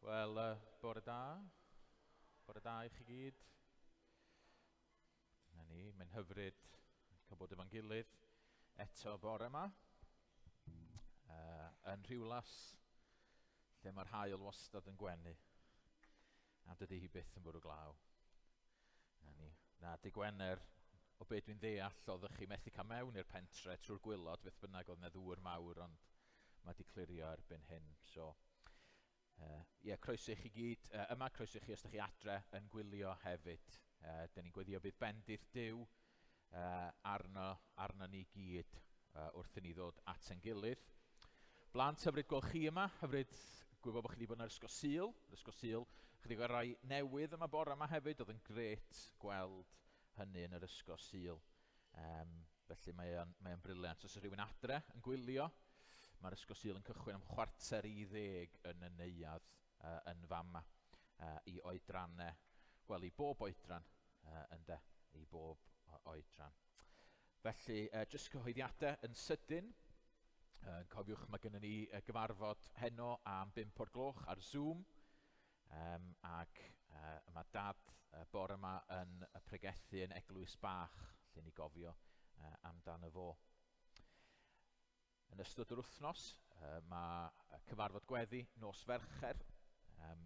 Wel, bore da. Bore da i chi gyd. Na ni, mae'n hyfryd cael bod efo'n gilydd eto bore yma. Yn Rhiwlas, lle mae'r haul wastad yn gwenu. A dydy hi byth yn bwrw glaw. Na ni. Na, dy Gwener, o be dwi'n ddeall, oeddech chi methu cael mewn i'r pentre trwy'r gwylod, beth bynnag oedd 'na ddŵr mawr, ond mae 'di clirio erbyn hyn. So, Ie, yeah, croeso i chi gyd yma, croeso i chi os ydych chi adre yn gwylio hefyd. Dyn ni'n gweddio bydd bendith Duw arno, arno ni gyd wrth i ni ddod at ein gilydd. Blant, hyfryd gweld chi yma, hyfryd gwybod bod chi wedi bod yn yr ysgol Sul, yr ysgol Sul, chydig o rai newydd yma bore yma hefyd, oedd yn gret gweld hynny yn yr ysgol Sul. Felly mae o'n, mae o'n briliant. Os oes rhywun adre yn gwylio, mae'r Ysgol Sul yn cychwyn am 9:45 yn y neuadd yn fama i oedrannau, wel i bob oedran ynde, i bob oedran. Felly, jyst cyhoeddiadau yn sydyn. Cofiwch, mae gennym ni gyfarfod heno am 5 o'r gloch ar Zoom. Ac mae Dad bore yma yn y pregethu yn Eglwys Bach, lle ni gofio amdano fo. Yn ystod yr wythnos, mae cyfarfod gweddi nos Fercher,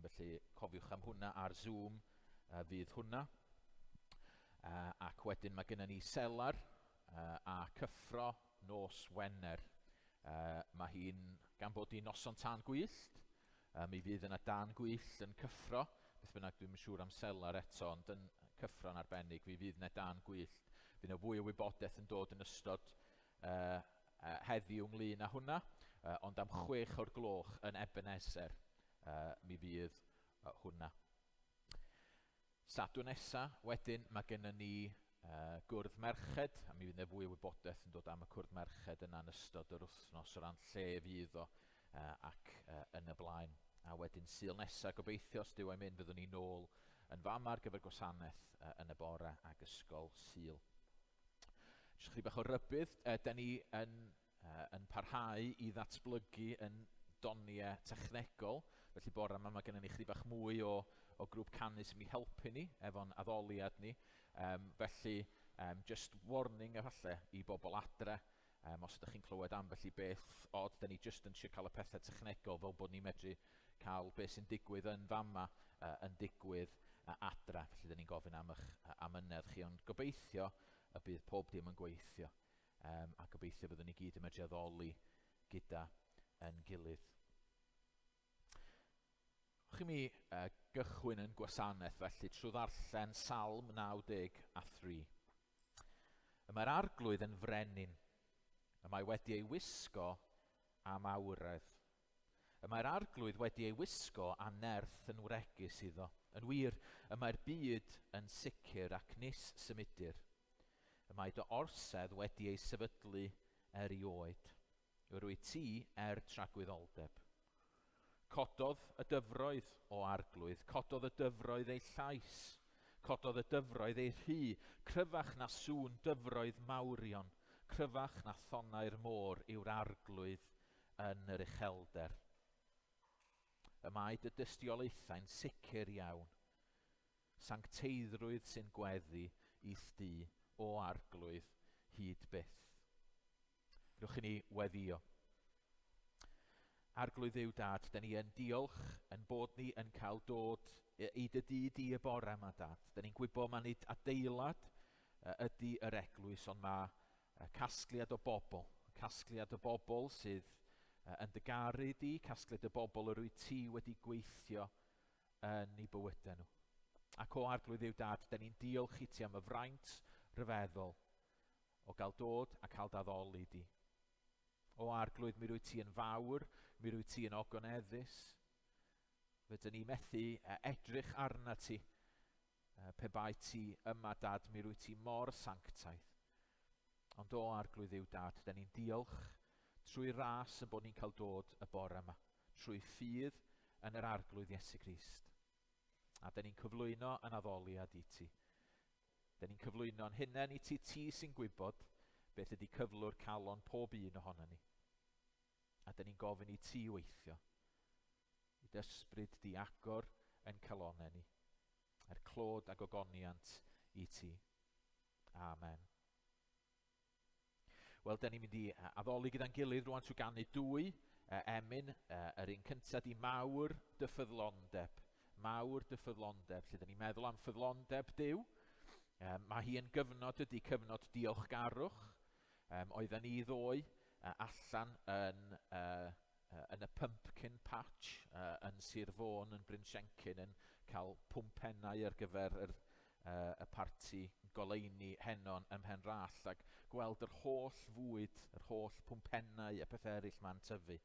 felly cofiwch am hwnna ar Zoom fydd hwnna. Ac wedyn mae gennym ni selar a cyffro nos Wener. Mae hi'n, gan bod hi'n noson tân gwyllt, Mi fydd yna dân gwyllt yn cyffro, beth bynnag, dwi'm yn siŵr am selar eto, ond yn cyffro'n arbennig, mi fydd yna dân gwyllt. Fydd yna fwy o wybodaeth yn dod yn ystod uh, uh, heddiw ynglyn â hwnna, ond am 6 o'r gloch yn Ebenezer, mi fydd hwnna. Sadwrn nesa, wedyn, mae gennym ni gwrdd merched, a mi fydd yna fwy o wybodaeth yn dod am y cwrdd merched yna yn ystod yr wythnos o ran lle fydd o ac yn y blaen. A wedyn Sul nesa, gobeithio, os Duw a'i mynd, fyddwn ni nôl yn fama ar gyfer gwasanaeth yn y bore ag ysgol Sul. Jyst chydig bach o rybudd, da ni yn yn parhau i ddatblygu yn doniau technegol. Felly bore yma mae gennym ni chydig bach mwy o, o grŵp canu sy'n mynd i helpu ni efo'n addoliad ni. Felly, just warning efallai i bobl adre, os ydych chi'n clywed ambell i beth od, da ni just yn trio cael y pethau technegol fel bod ni'n medru cael beth sy'n digwydd yn fama yn digwydd adre. Felly, da ni'n gofyn am eich amynedd chi, ond gobeithio y bydd pob dim yn gweithio. A gobeithio byddwn ni gyd yn medru addoli gyda yn gilydd. Chi mi gychwyn yn gwasanaeth felly trwy ddarllen Salm 93. Y mae'r arglwydd yn frenin, y mae wedi ei wisgo am awredd. Y mae'r arglwydd wedi ei wisgo â nerth yn wregus iddo. Yn wir, y mae'r byd yn sicr ac nis symudir. Y mae dy orsedd wedi ei sefydlu erioed. Yr wyt ti er tragwyddoldeb. Cododd y dyfroedd, o Arglwydd, cododd y dyfroedd eu llais. Cododd y dyfroedd eu rhu, cryfach na sŵn dyfroedd mawrion, cryfach na thonnau'r môr yw'r Arglwydd yn yr uchelder. Y mae dy dystiolaethau'n sicr iawn. Sancteiddrwydd sy'n gweddu i'th dŷ, O Arglwydd, hyd byth. Rwch i ni weddïo. Arglwydd Dduw Dad, da ni yn diolch yn bod ni yn cael dod i dy dŷ di y bore yma, Dad. Da ni'n gwybod mae nid adeilad ydy yr eglwys, ond mae casgliad o bobl. Casgliad o bobl sydd yn dy garu di, casgliad o bobl yr wyt ti wedi gweithio yn eu bywydau nhw. Ac o Arglwydd Dduw Dad, da ni'n diolch i ti am y fraint ryfeddol o gael dod a cael d'addoli di. O Arglwydd, mi rwyt ti yn fawr, mi rwyt ti yn ogoneddus. Fydden ni methu edrych arna ti pe bai ti yma, Dad, mi rwyt ti mor sanctaidd. Ond o Arglwydd Dduw Dad, da ni'n diolch trwy ras yn bod ni'n cael dod y bore yma, trwy ffydd yn yr Arglwydd Iesu Grist. A da ni'n cyflwyno yn addoliad i ti. Da ni'n cyflwyno'n hunain i ti, ti sy'n gwybod beth ydy cyflwr calon pob un ohono ni. A da ni'n gofyn i ti weithio. I dy ysbryd di agor yn calonau ni, er clod a gogoniant i ti. Amen. Wel, da ni'n mynd i addoli gyda'n gilydd rwan trwy ganu dwy emyn. Yr un cyntaf di Mawr dy ffyddlondeb. Mawr dy ffyddlondeb, lle da ni'n meddwl am ffyddlondeb Duw. Mae hi yn gyfnod ydy cyfnod diolchgarwch. Oedden ni ddoe allan yn y pumpkin patch yn Sir Fôn yn Bryn Siencyn yn cael pwmpennau ar gyfer y parti goleuni heno'n ym Mhenrallt ac gweld yr holl fwyd, yr holl pwmpennau a pethau eraill ma'n tyfu.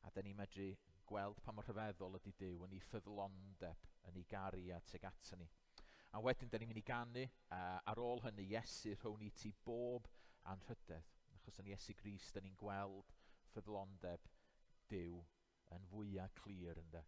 A da ni'n medru gweld pa mor rhyfeddol ydy Duw yn ei ffyddlondeb, yn ei gariad tuag ato ni. A wedyn da ni'n mynd i ganu ar ôl hynny Iesu rhown i ti bob anrhydedd. Achos yn Iesu Grist da ni'n gweld ffyddlondeb Duw yn fwyaf clir ynde.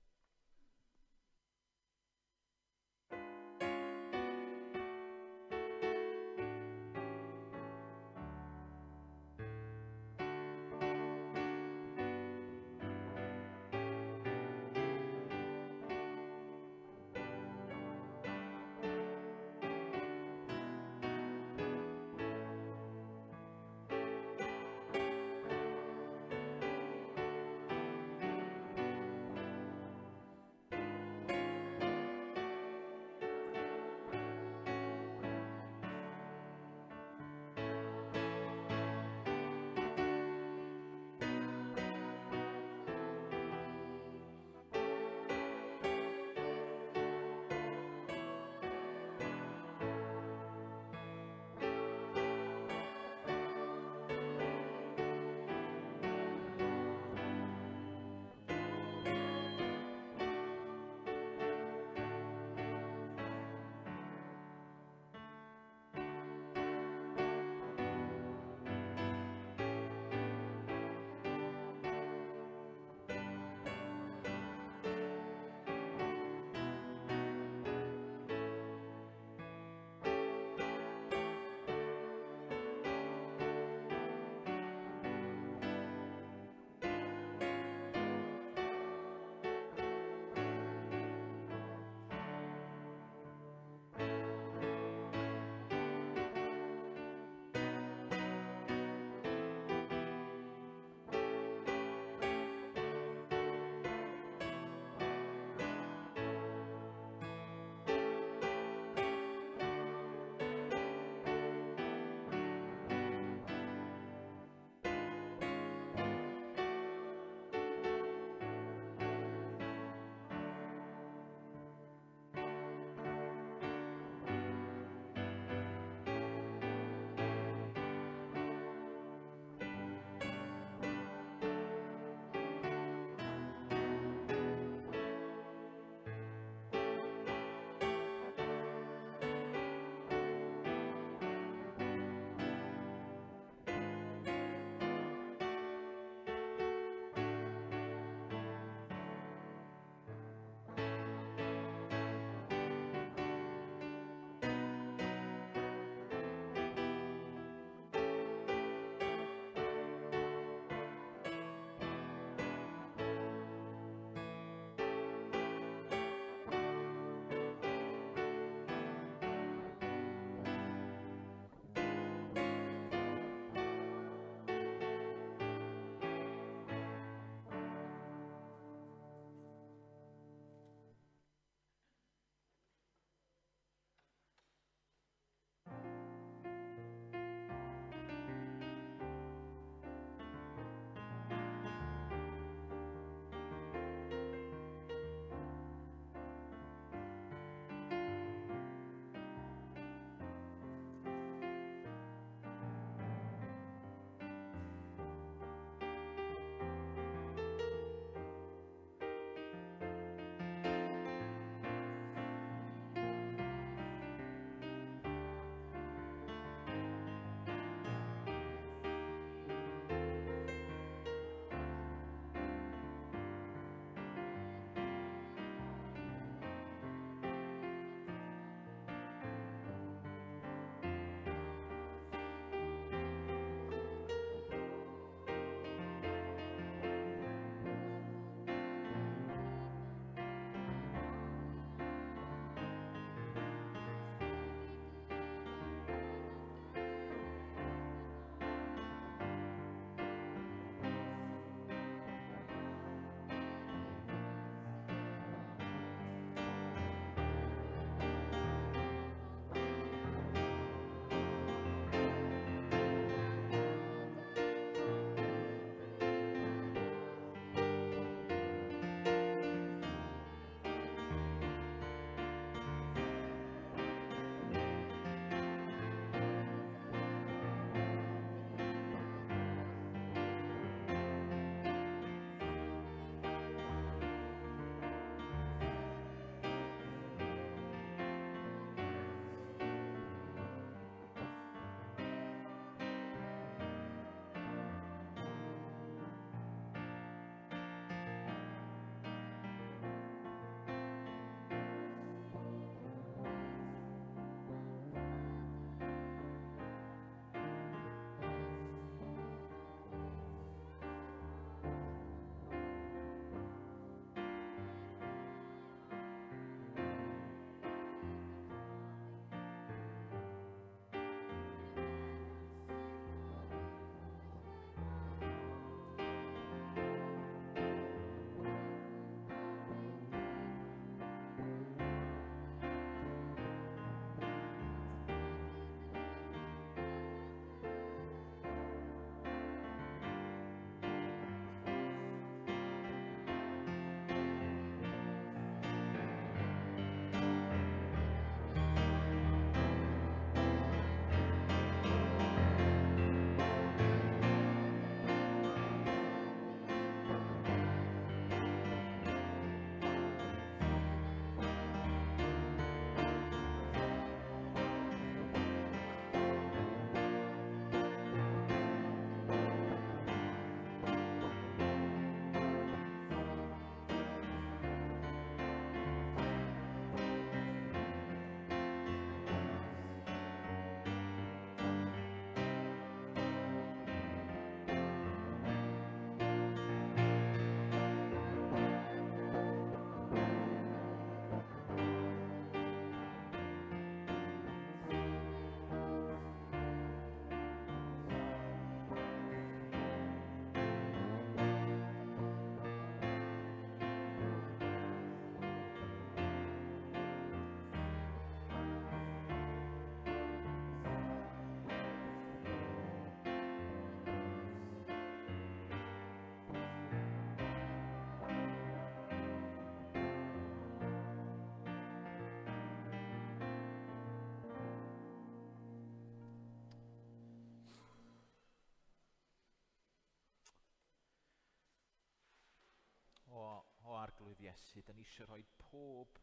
Arglwydd Iesu, da ni eisiau rhoi pob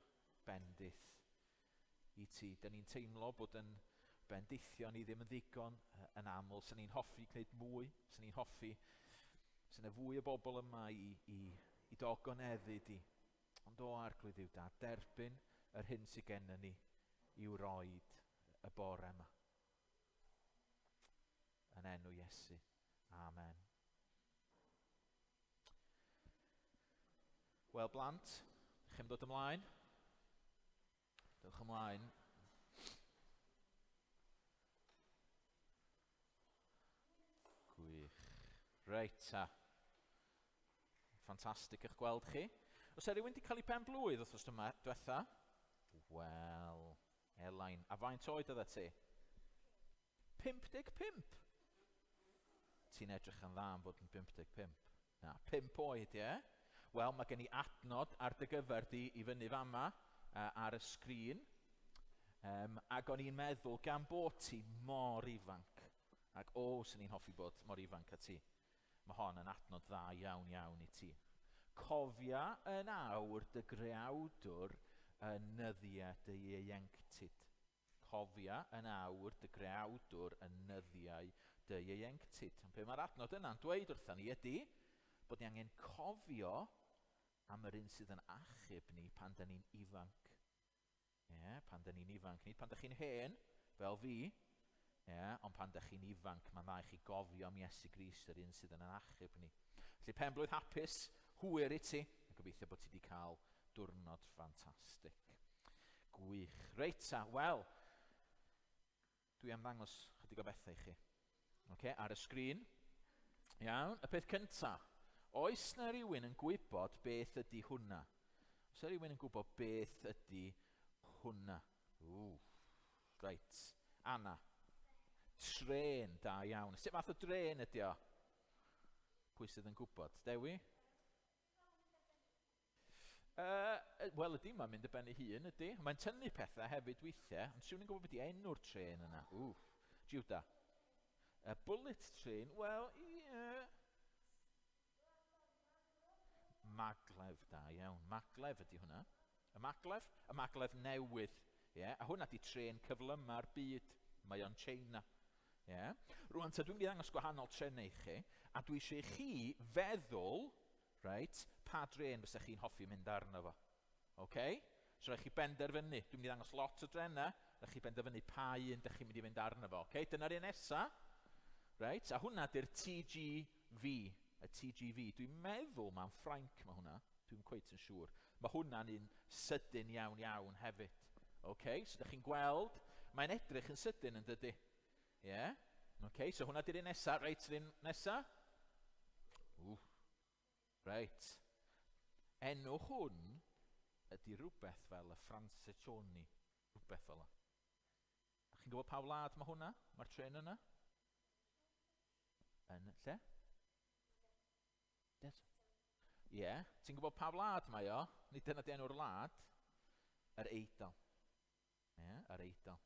bendith i ti. Da ni'n teimlo bod yn bendithion ni ddim yn ddigon yn aml. Sy'n ni'n hoffi gwneud mwy, sy'n ni'n hoffi, sy'n yna fwy o bobl yma i, i, i dogoneddu di. Ond o Arglwydd yw da, derbyn yr hyn sydd gennym ni i'w roed y bore yma. Yn enw Iesu. Amen. Wel, blant, chi'n dod ymlaen? Dewch ymlaen. Gwych. Reit ta. Ffantastig eich gweld chi. Os e rhywun wedi cael ei pen blwydd wrth yma diwetha? Wel, Elain. A faint oed oeddet ti? 55! Ti'n edrych yn dda am fod yn 55. Na, 5 oed, ie? Wel, mae gen i adnod ar dy gyfer di i fyny fama uh, ar y sgrin. Um, ac o'n i'n meddwl, gan bod ti mor ifanc, ac o, oh, sy'n ni'n hoffi bod mor ifanc a ti, mae hon yn adnod dda iawn iawn i ti. Cofia yn awr dy greawdwr yn nyddiau dy ieuenctid. Cofia yn awr dy greawdwr yn nyddiau dy ieuenctid. Ond be mae'r adnod yna'n dweud wrthon ni ydy bod ni angen cofio am yr un sydd yn achub ni pan da ni'n ifanc. Ie, yeah, pan da ni'n ifanc. Nid pan da chi'n hen, fel fi, yeah, ond pan da chi'n ifanc, mae'n dda i chi gofio am Iesu Grist, yr un sydd yn achub ni. Felly pen-blwydd hapus, hwyr i ti, a gobeithio bod ti wedi cael diwrnod ffantastig. Gwych. Reit ta, wel, dwi am ddangos chydig o bethau i chi. Okay, ar y sgrin. Iawn, y peth cynta. Oes na rhywun yn gwybod beth ydy hwnna? Oes na rhywun yn gwybod beth ydy hwnna? Ww, reit. Anna. Tren, da iawn. Sut fath o dren ydy o? Pwy sydd yn gwybod? Dewi? Uh, Wel, ydy, mae'n mynd y ben ei hun, ydy. Mae'n tynnu pethau hefyd weithiau, ond siwn i'n gwybod beth i enw'r trên yna. Wff, Juda. A bullet train, wel, ie. Yeah. Maglev, da iawn. Maglev ydy hwnna. Y maglef? Y maglef newydd. Ie, yeah? A hwnna di trên cyflyma'r byd. Mae o'n China. Ie. Yeah? Rwan, ta dwi'n mynd i ddangos gwahanol trenau i chi, a dwi eisiau i chi feddwl Reit, pa drên fysa chi'n hoffi mynd arno fo? Ok? So rhaid chi benderfynu. Dwi'n mynd i ddangos lot o drenau. Rhaid chi benderfynu pa un dych chi'n mynd i fynd arno fo. Ok, dyna'r un nesa. Reit, a hwnna di'r TGV. Y TGV. Dwi'n meddwl mae'n Ffrainc mae hwnna. Dwi'n cweit yn siŵr. Mae hwnna'n un sydyn iawn iawn hefyd. Ok, so dych chi'n gweld, mae'n edrych yn sydyn yn dydy? Ie? Yeah? Ok, so hwnna di'r un nesa. Reit, yr un nesa. Ww. Reit. Enw hwn ydy rhywbeth fel y Francesconi. Rhywbeth fel yna. A chi'n gwybod pa wlad mae hwnna? Mae'r tren yna? Yn lle? Ie. Yeah. Ti'n gwybod pa wlad mae o? Nid dyna di enw'r wlad. Yr Eidal. Ie, yr Eidal.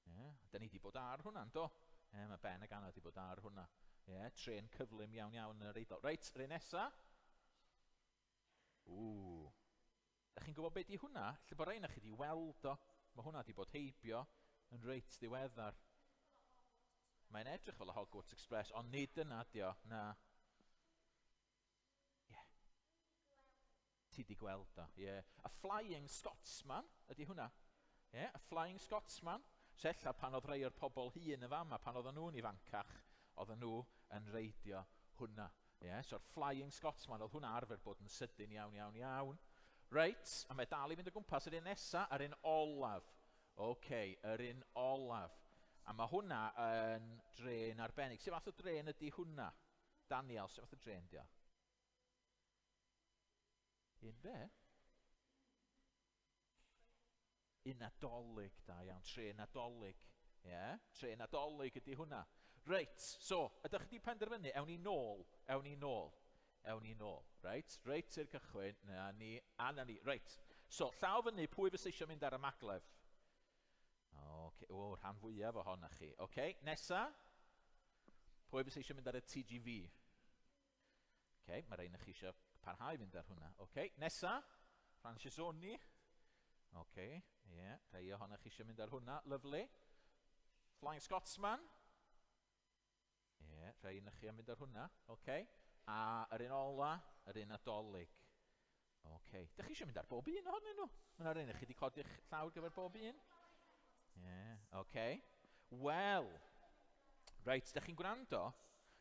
Ie, da ni wedi bod ar hwnna, do? Ie, mae Ben ac Anna wedi bod ar hwnna. Ie, tren cyflym iawn iawn yn yr Eidal. Reit, yr un nesa. Ww. Da chi'n gwybod beth di hwnna? Lle bod rhain chi wedi weld o. Mae hwnna wedi bod heibio yn reit ddiweddar. Mae'n edrych fel y Hogwarts Express, ond nid dyna di o, na. Ie. Ti 'di gweld o, ie. A Flying Scotsman ydy hwnna. Ie, a Flying Scotsman. So ella pan oedd rhai o'r pobl hŷn yn fama, pan oedden nhw'n ifancach, oedden nhw yn reidio hwnna. Ie, so'r Flying Scotsman, oedd hwnna arfer bod yn sydyn iawn, iawn, iawn. Reit, a mae dal i fynd o gwmpas yr un nesa, a'r un olaf. OK, yr un olaf. A mae hwnna yn dren arbennig. Sut fath o dren ydy hwnna? Daniel, sut fath o dren di o? Un be? Un Nadolig, da iawn. Tre Nadolig. Ie, yeah? tre Nadolig ydy hwnna. Reit, so, ydych chi wedi penderfynu? Ewn ni nôl, ewn ni nôl, ewn ni nôl. Reit, reit i'r cychwyn, na ni, a na ni. Reit, so, llaw fyny, pwy fysa eisiau mynd ar y maglef? Oce, okay. o, rhan fwyaf ohonoch chi. Oce, okay. nesa? Pwy fysa eisiau mynd ar y TGV? Okay, mae rhain chi eisiau Parhau fynd ar hwnna. Oce, nesa, Francisoni. Oce, ie, yeah, rhai ohonoch chi eisiau mynd ar hwnna. Lyfli. Flying Scotsman. Ie, yeah, rhai ohonoch chi am fynd ar hwnna. Oce. A yr un ola, yr un Nadolig. Oce. Dych chi eisiau mynd ar bob un ohonyn nhw? Mae yna rhain chi wedi codi'ch llaw gyfer bob un? Ie, yeah, oce. Wel, reit, dych chi'n gwrando?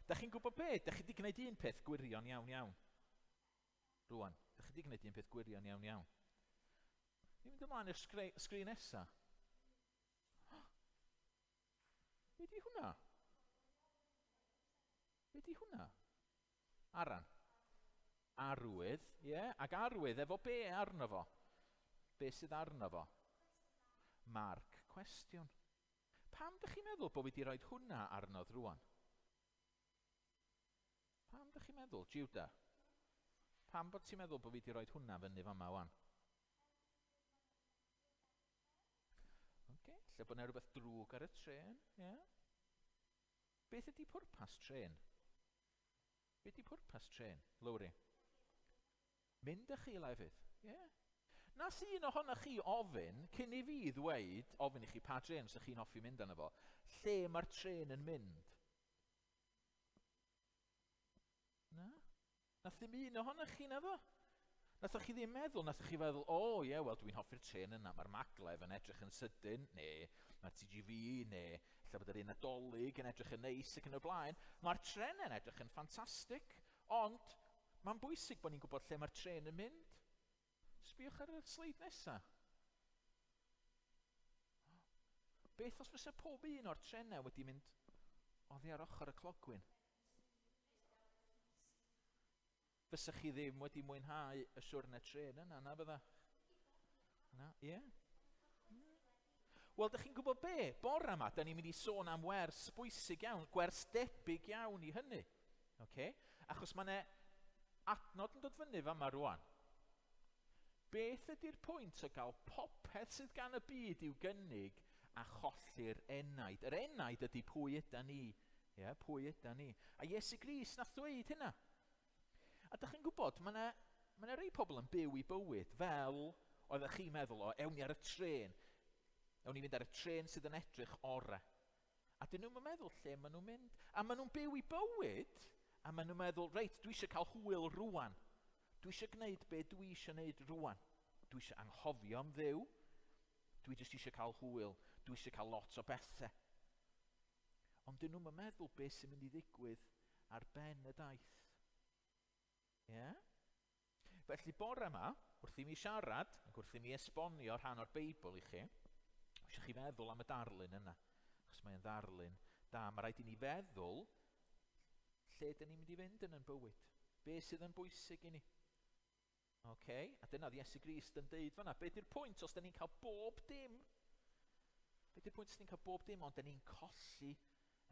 Dych chi'n gwybod be? Dych chi wedi gwneud un peth gwirion iawn iawn. Rwan, dych chi wedi gwneud un peth gwirion iawn iawn. Ni'n mynd ymlaen i'r sgrin nesa. Be di hwnna? Be di hwnna? Aran. Arwydd, ie. Yeah. Ac arwydd efo be arno fo? Be sydd arno fo? Marc cwestiwn. Pam dych chi'n meddwl bod fi wedi rhoi hwnna arno rwan? Pam dych chi'n meddwl, Juda? Pam bod ti'n meddwl bod fi wedi rhoi hwnna fyny fama wan? Okay, lle bod yna rhywbeth drwg ar y trên, ie? Yeah. Beth ydy pwrpas trên? Be ydy pwrpas trên, Lowri? Mynd â chi lefydd, ie? Yeah. Nas un ohonoch chi ofyn, cyn i fi ddweud, ofyn i chi pa trên sy'ch chi'n hoffi mynd arno fo, lle mae'r trên yn mynd? Na? Nath ddim un ohonoch chi naddo? Nathoch chi ddim meddwl, nathoch chi feddwl, o oh, ie, yeah, wel dwi'n hoffi'r trên yna, mae'r maglev yn edrych yn sydyn, neu mae'r TGV, neu lle bod yr un Nadolig yn edrych yn neis ac yn y blaen. Mae'r tren yn edrych yn ffantastig, ond mae'n bwysig bod ni'n gwybod lle mae'r trên yn mynd. Sbïwch ar y sleid nesaf. Beth os fysa pob un o'r trenau wedi mynd oddi ar ochr y clogwyn? Fysa chi ddim wedi mwynhau y siwrne trên yna, na fydda? Na, ie? Yeah. Wel, dych chi'n gwybod be? Bore yma, da ni'n mynd i sôn am wers bwysig iawn, gwers debyg iawn i hynny. Okay? Achos mae yna adnod yn dod fyny fama rwan. Beth ydy'r pwynt o gael popeth sydd gan y byd i'w gynnig a cholli'r enaid? Yr enaid ydy pwy yda ni. Ie, pwy yda ni? A Iesu Grist nath ddweud hynna. A dych chi'n gwybod, mae yna ma rei pobl yn byw i bywyd fel oeddech chi'n meddwl o, ewn ni ar y trên. Ewn ni fynd ar y trên sydd yn edrych orau. A dyn nhw'n meddwl lle maen nhw'n mynd. A maen nhw'n byw i bywyd, a maen nhw'n meddwl, reit, dwi eisiau cael hwyl rwan. Dwi eisiau gwneud be dwi eisiau gwneud rwan. Dwi eisiau anghofio am Dduw. Dwi jyst eisiau cael hwyl. Dwi eisiau cael lot o bethau. Ond dyn nhw'n meddwl beth sy'n mynd i ddigwydd ar ben y daith. Ie? Yeah? Felly bore yma, wrth i mi siarad ac wrth i mi esbonio rhan o'r Beibl i chi, eisiau chi feddwl am y darlun yna, achos mae'n ddarlun da. Mae rhaid i ni feddwl lle dyn ni'n mynd i fynd yn ein bywyd. Be sydd yn bwysig i ni? Okay? A dyna oedd Iesu Grist yn deud fanna. Be di'r pwynt os dyn ni'n cael bob dim? Be di'r pwynt os dyn ni'n cael bob dim ond dyn ni'n colli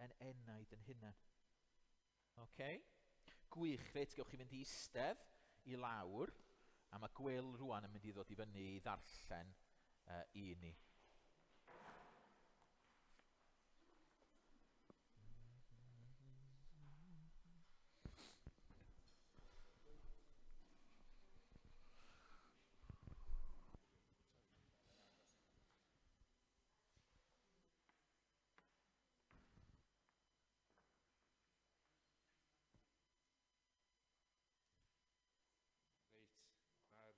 yn enaid yn hunan? Okay? Gwych, reit, gewch chi fynd i eistedd i lawr, a mae Gwil rwan yn mynd i ddod i fyny i ddarllen i ni. Reit, mae'r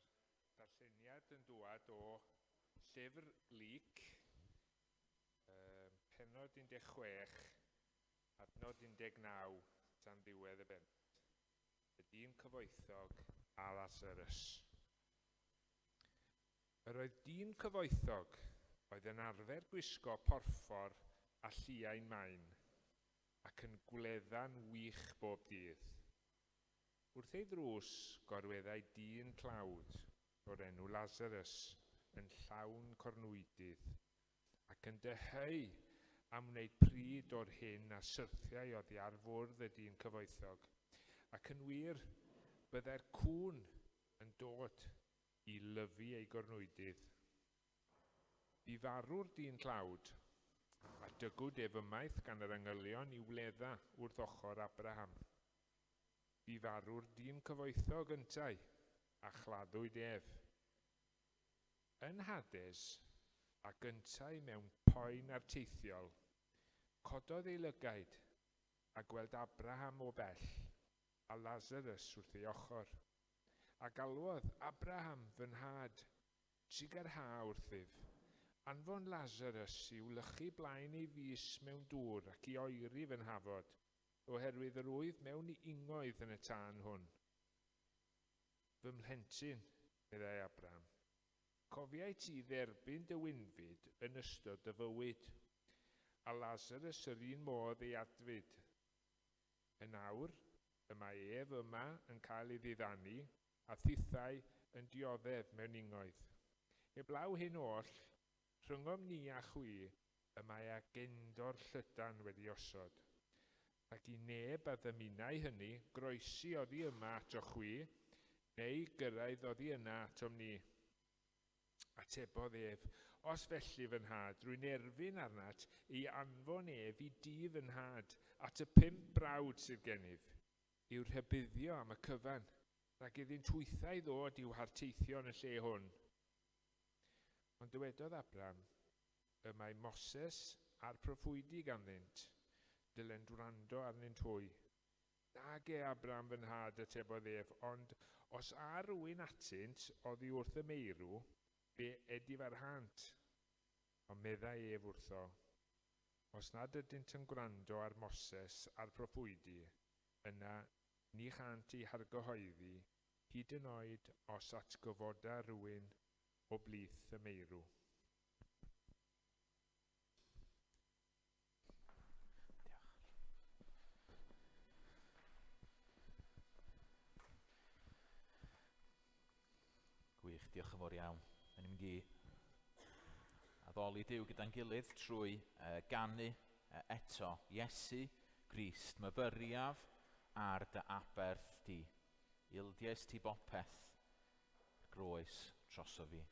darlleniad yn dŵad o llyfr Luc, pennod 16, adnod 19 tan ddiwedd y bennod. Y dyn cyfoethog a Lazarus. Yr oedd dyn cyfoethog oedd yn arfer gwisgo porffor a lliain main, ac yn gwledda'n wych bob dydd. Wrth ei ddrws gorweddai dyn tlawd o'r enw Lazarus yn llawn cornwydydd, ac yn dyheu am wneud pryd o'r hyn a syrthiai oddi ar fwrdd y dyn cyfoethog, ac yn wir, byddai'r cŵn yn dod i lyfu ei gornwydydd. Bu farw'r dyn tlawd, a dygwyd ef ymaith gan yr angylion i wledda wrth ochr Abraham. Bu farw'r dyn cyfoethog yntau, a chladdwyd ef. Yn Hades, ac yntau mewn poen arteithiol, cododd ei lygaid a gweld Abraham o bell, a Lazarus wrth ei ochr. A galwodd, Abraham, fy nhad, trugarha wrthyf. Anfon Lazarus i wlychu blaen ei fys mewn dŵr ac i oeri fy nhafod, oherwydd yr wyf mewn ingoedd yn y tân hwn. Fy mhlentyn, meddai Abraham, cofiai ti dderbyn dy wynfyd yn ystod dy fywyd, a Lazarus yr un modd ei adfyd. Yn awr, y mae ef yma yn cael ei ddiddanu, a thithau yn dioddef mewn ingoedd. Heblaw hyn oll, rhyngom ni a chwi, y mae agendor llydan wedi osod. Ac i neb a ddymunai hynny groesi oddi yma ato chwi, neu gyrraedd oddi yna atom ni. Atebodd ef, os felly fy nhad, rwy'n erfyn arnat ei anfon ef i dŷ fy nhad, at y 5 brawd sydd gennyf, i'w rhybuddio am y cyfan, rhag iddynt hwythau ddod i'w harteithio yn y lle hwn. Ond dywedodd Abraham, y mae Moses a'r proffwydi ganddynt, dylent wrando arnynt hwy. Nage, Abraham fy nhad, atebodd ef, ond os a rywun atynt oddi wrth y meirw, fe edifarhant. Ond meddai ef wrtho, os nad ydynt yn gwrando ar Moses a'r proffwydi, yna ni chant eu hargyhoeddi, hyd yn oed os atgyfoda rhywun o blith y meirw. Gwych, diolch yn fawr iawn. Ni'n mynd i addoli Duw gyda'n gilydd trwy ganu eto Iesu Grist, myfyriaf ar dy aberth di. Ildiais ti bopeth, groes drosof fi.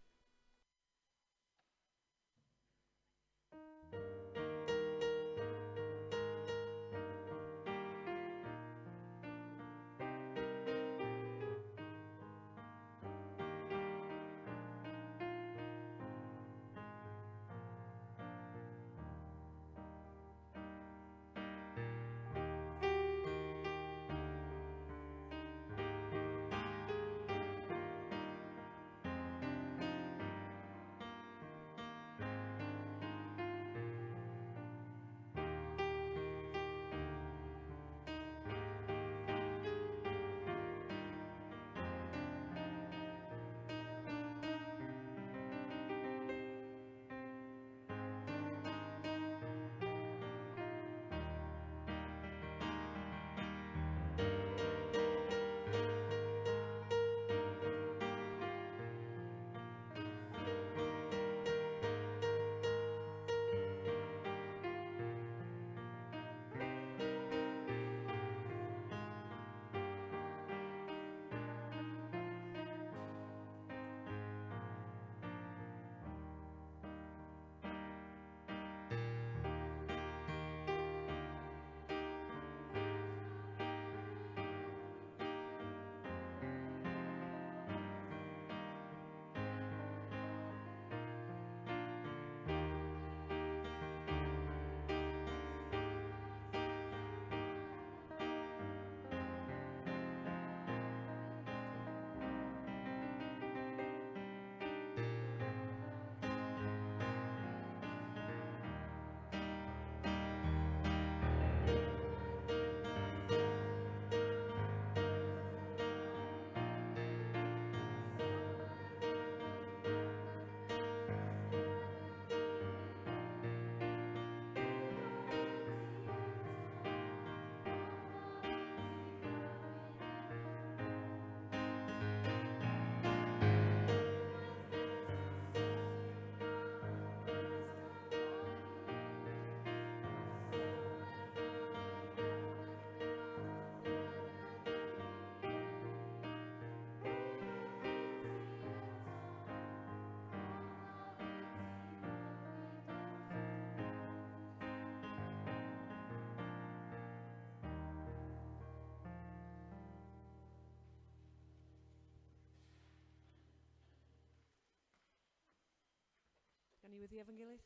Gan ni weddi efo'n gilydd?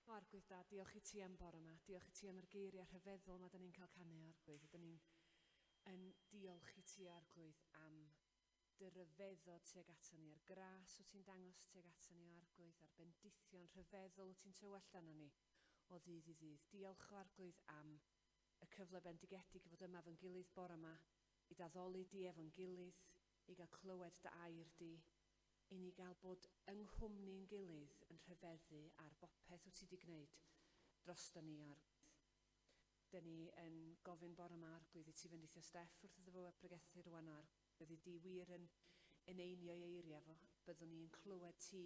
O Arglwydd da, diolch i ti am bore yma. Diolch i ti am yr geiriau rhyfeddol yma da ni'n cael canu, Arglwydd. Ydyn ni'n yn diolch i ti, Arglwydd, am dy ryfeddod tuag ato ni, a'r gras wyt ti'n dangos tuag ato ni, Arglwydd, a'r bendithion rhyfeddol wyt ti'n tywallt arno ni o ddydd i ddydd. Diolch o Arglwydd am y cyfle bendigedig i fod yma efo'n gilydd bore yma, i d'addoli di efo'n gilydd, i gael clywed dy air di, i ni gael bod yng nghwmni'n gilydd yn rhyfeddu ar bopeth wyt ti wedi gwneud drosto ni, Arglwydd. Dyn ni yn gofyn bore yma, Arglwydd, i ti fendithio Steff wrth iddo fo pregethu rwan, Arglwydd. Byddi di wir yn eneinio ei eiriau fo. Byddwn ni yn clywed ti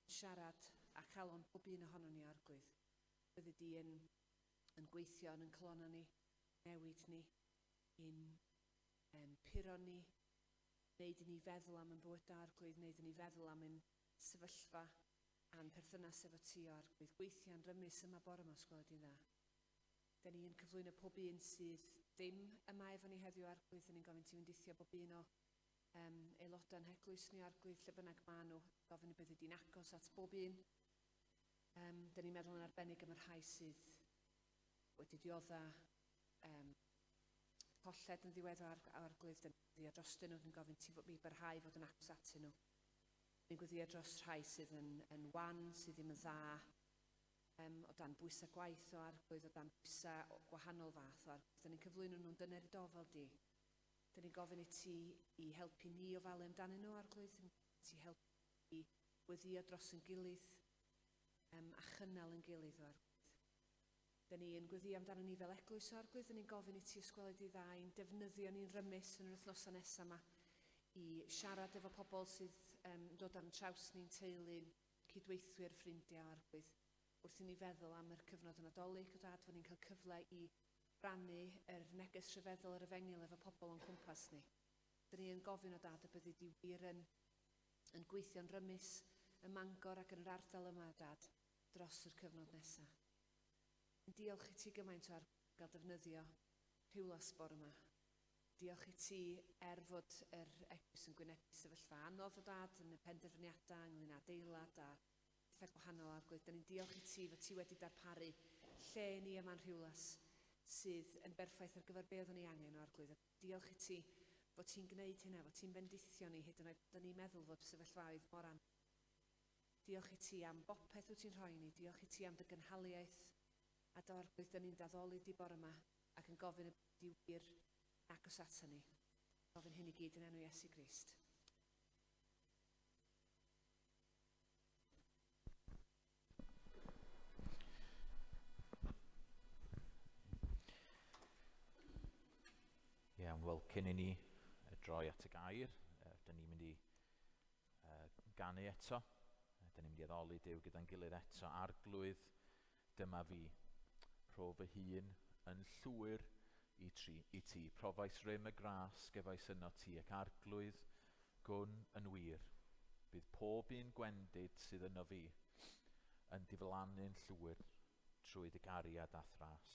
siarad a calon bob un ohonon ni, Arglwydd. Byddi di yn gweithio yn calonna ni, newid ni, yn puro ni, wneud i ni feddwl am yn bywydau, Arglwydd, wneud i ni feddwl am yn sefyllfa a'n perthynas efo ti, o Arglwydd. Gweithio'n rymus yma bore yma, os gweli di'n dda. Dyn ni yn cyflwyno pob un sydd ddim yma efo ni heddiw, Arglwydd. Dyn ni'n gofyn ti fendithio bob un o aelodau'n heglwys ni, Arglwydd, lle bynnag maen nhw. Gofyn y byddi di'n agos at bob un. Dyn ni'n meddwl yn arbennig am y rhai sydd wedi diodda colled yn ddiweddar, Arglwydd. Dyn ni'n gweddio drostyn nhw, ni'n gofyn ti i barhau fod yn agos atyn nhw. Ni'n gweddio dros rhai sydd yn wan, sydd ddim yn dda, o dan bwysau gwaith o Arglwydd, o dan bwysau o gwahanol fath o Arglwydd. Dyn ni'n cyflwyno nhw'n dyner i dofal di. Dyn ni'n gofyn i ti i helpu ni ofalu amdanyn nhw, Arglwydd. Ti helpu i weddio dros yn gilydd a chynnal yn gilydd o Arglwydd. Dyn ni yn gweddio amdano ni fel eglwys o Arglwydd. Dyn ni'n gofyn i ti os gweli di dda i'n defnyddio ni'n rymus yn yr wythnosau nesaf yma i siarad efo pobl sydd yn dod ar traws ni'n teulu'n cydweithwyr, ffrindiau, Arglwydd. Wrth i ni feddwl am yr cyfnod y Nadolig, o Dad, fod ni'n cael cyfle i rannu yr neges rhyfeddol yr efengyl efo pobl o'n cwmpas ni. Dyn ni yn gofyn o Dad y byddi di wir yn gweithio'n rymus ym Mangor ac yn yr ardal yma, Dad, dros yr cyfnod nesaf. Diolch i ti gymaint o gael defnyddio Rhiwlas bore yma. Diolch i ti er fod yr eglwys yn gwynebu sefyllfa anodd o Dad yn y penderfyniadau ynglyn â adeilad a pethau gwahanol, Arglwydd. Dyn ni'n diolch i ti fod ti wedi darparu lle ni yma'n Rhiwlas sydd yn berffaith ar gyfer be oeddwn ni angen o Arglwydd. Diolch i ti fod ti'n gwneud hynna, fod ti'n bendithio ni hyd yn oed. Dyn ni'n meddwl fod sefyllfaoedd mor anodd. Diolch i ti am bopeth wyt ti'n rhoi ni. Diolch i ti am dy gynhaliaeth. A do, Arglwydd, dyn ni'n d'addoli di bore yma ac yn gofyn y di wir agos ato ni. Gofyn hyn i gyd yn enw Iesu Grist. Iawn, wel, cyn i ni droi at y gair, dyn ni'n mynd i ganu eto. Dyn ni'n mynd i addoli Duw gyda'n gilydd eto. Arglwydd, dyma fi, rho fy hun yn llwyr i ti. Profais rym y gras gefais yno ti, ac Arglwydd, gwn yn wir. Bydd pob un gwendid sydd yno fi yn diflannu'n llwyr trwy dy gariad a thras.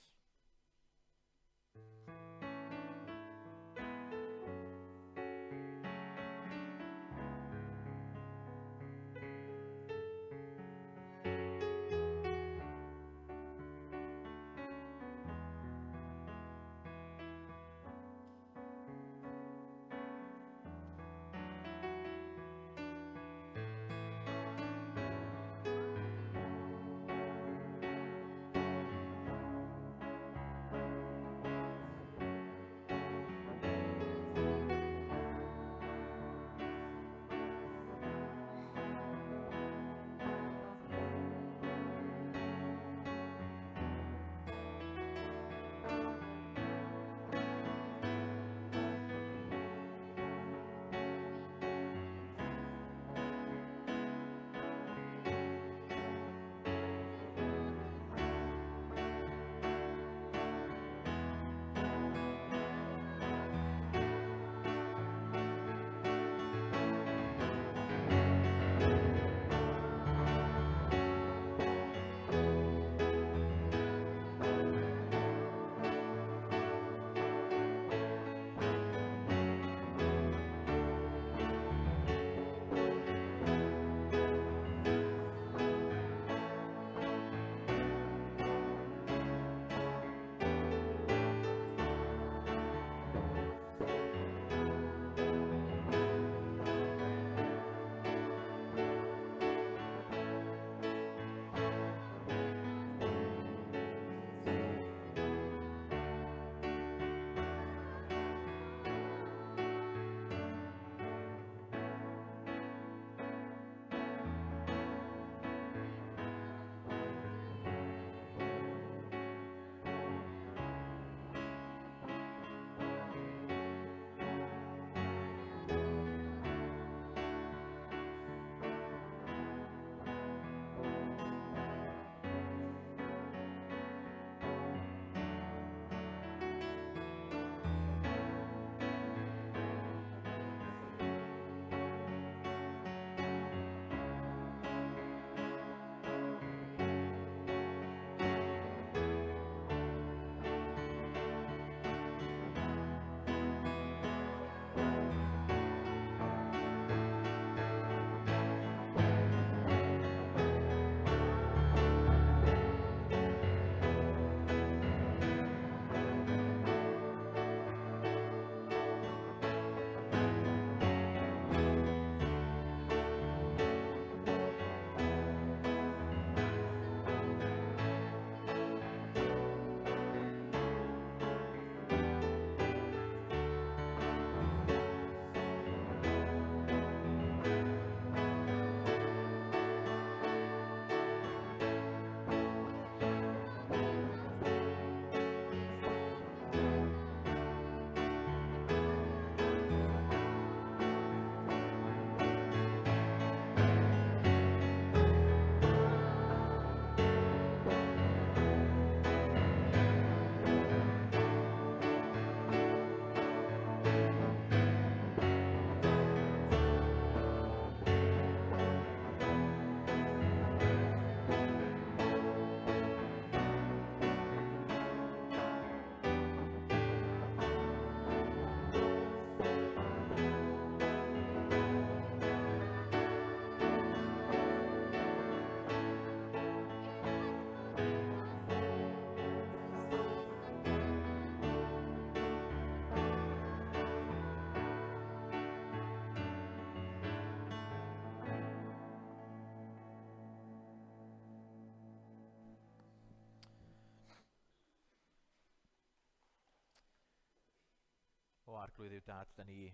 Arglwydd yw dad, da ni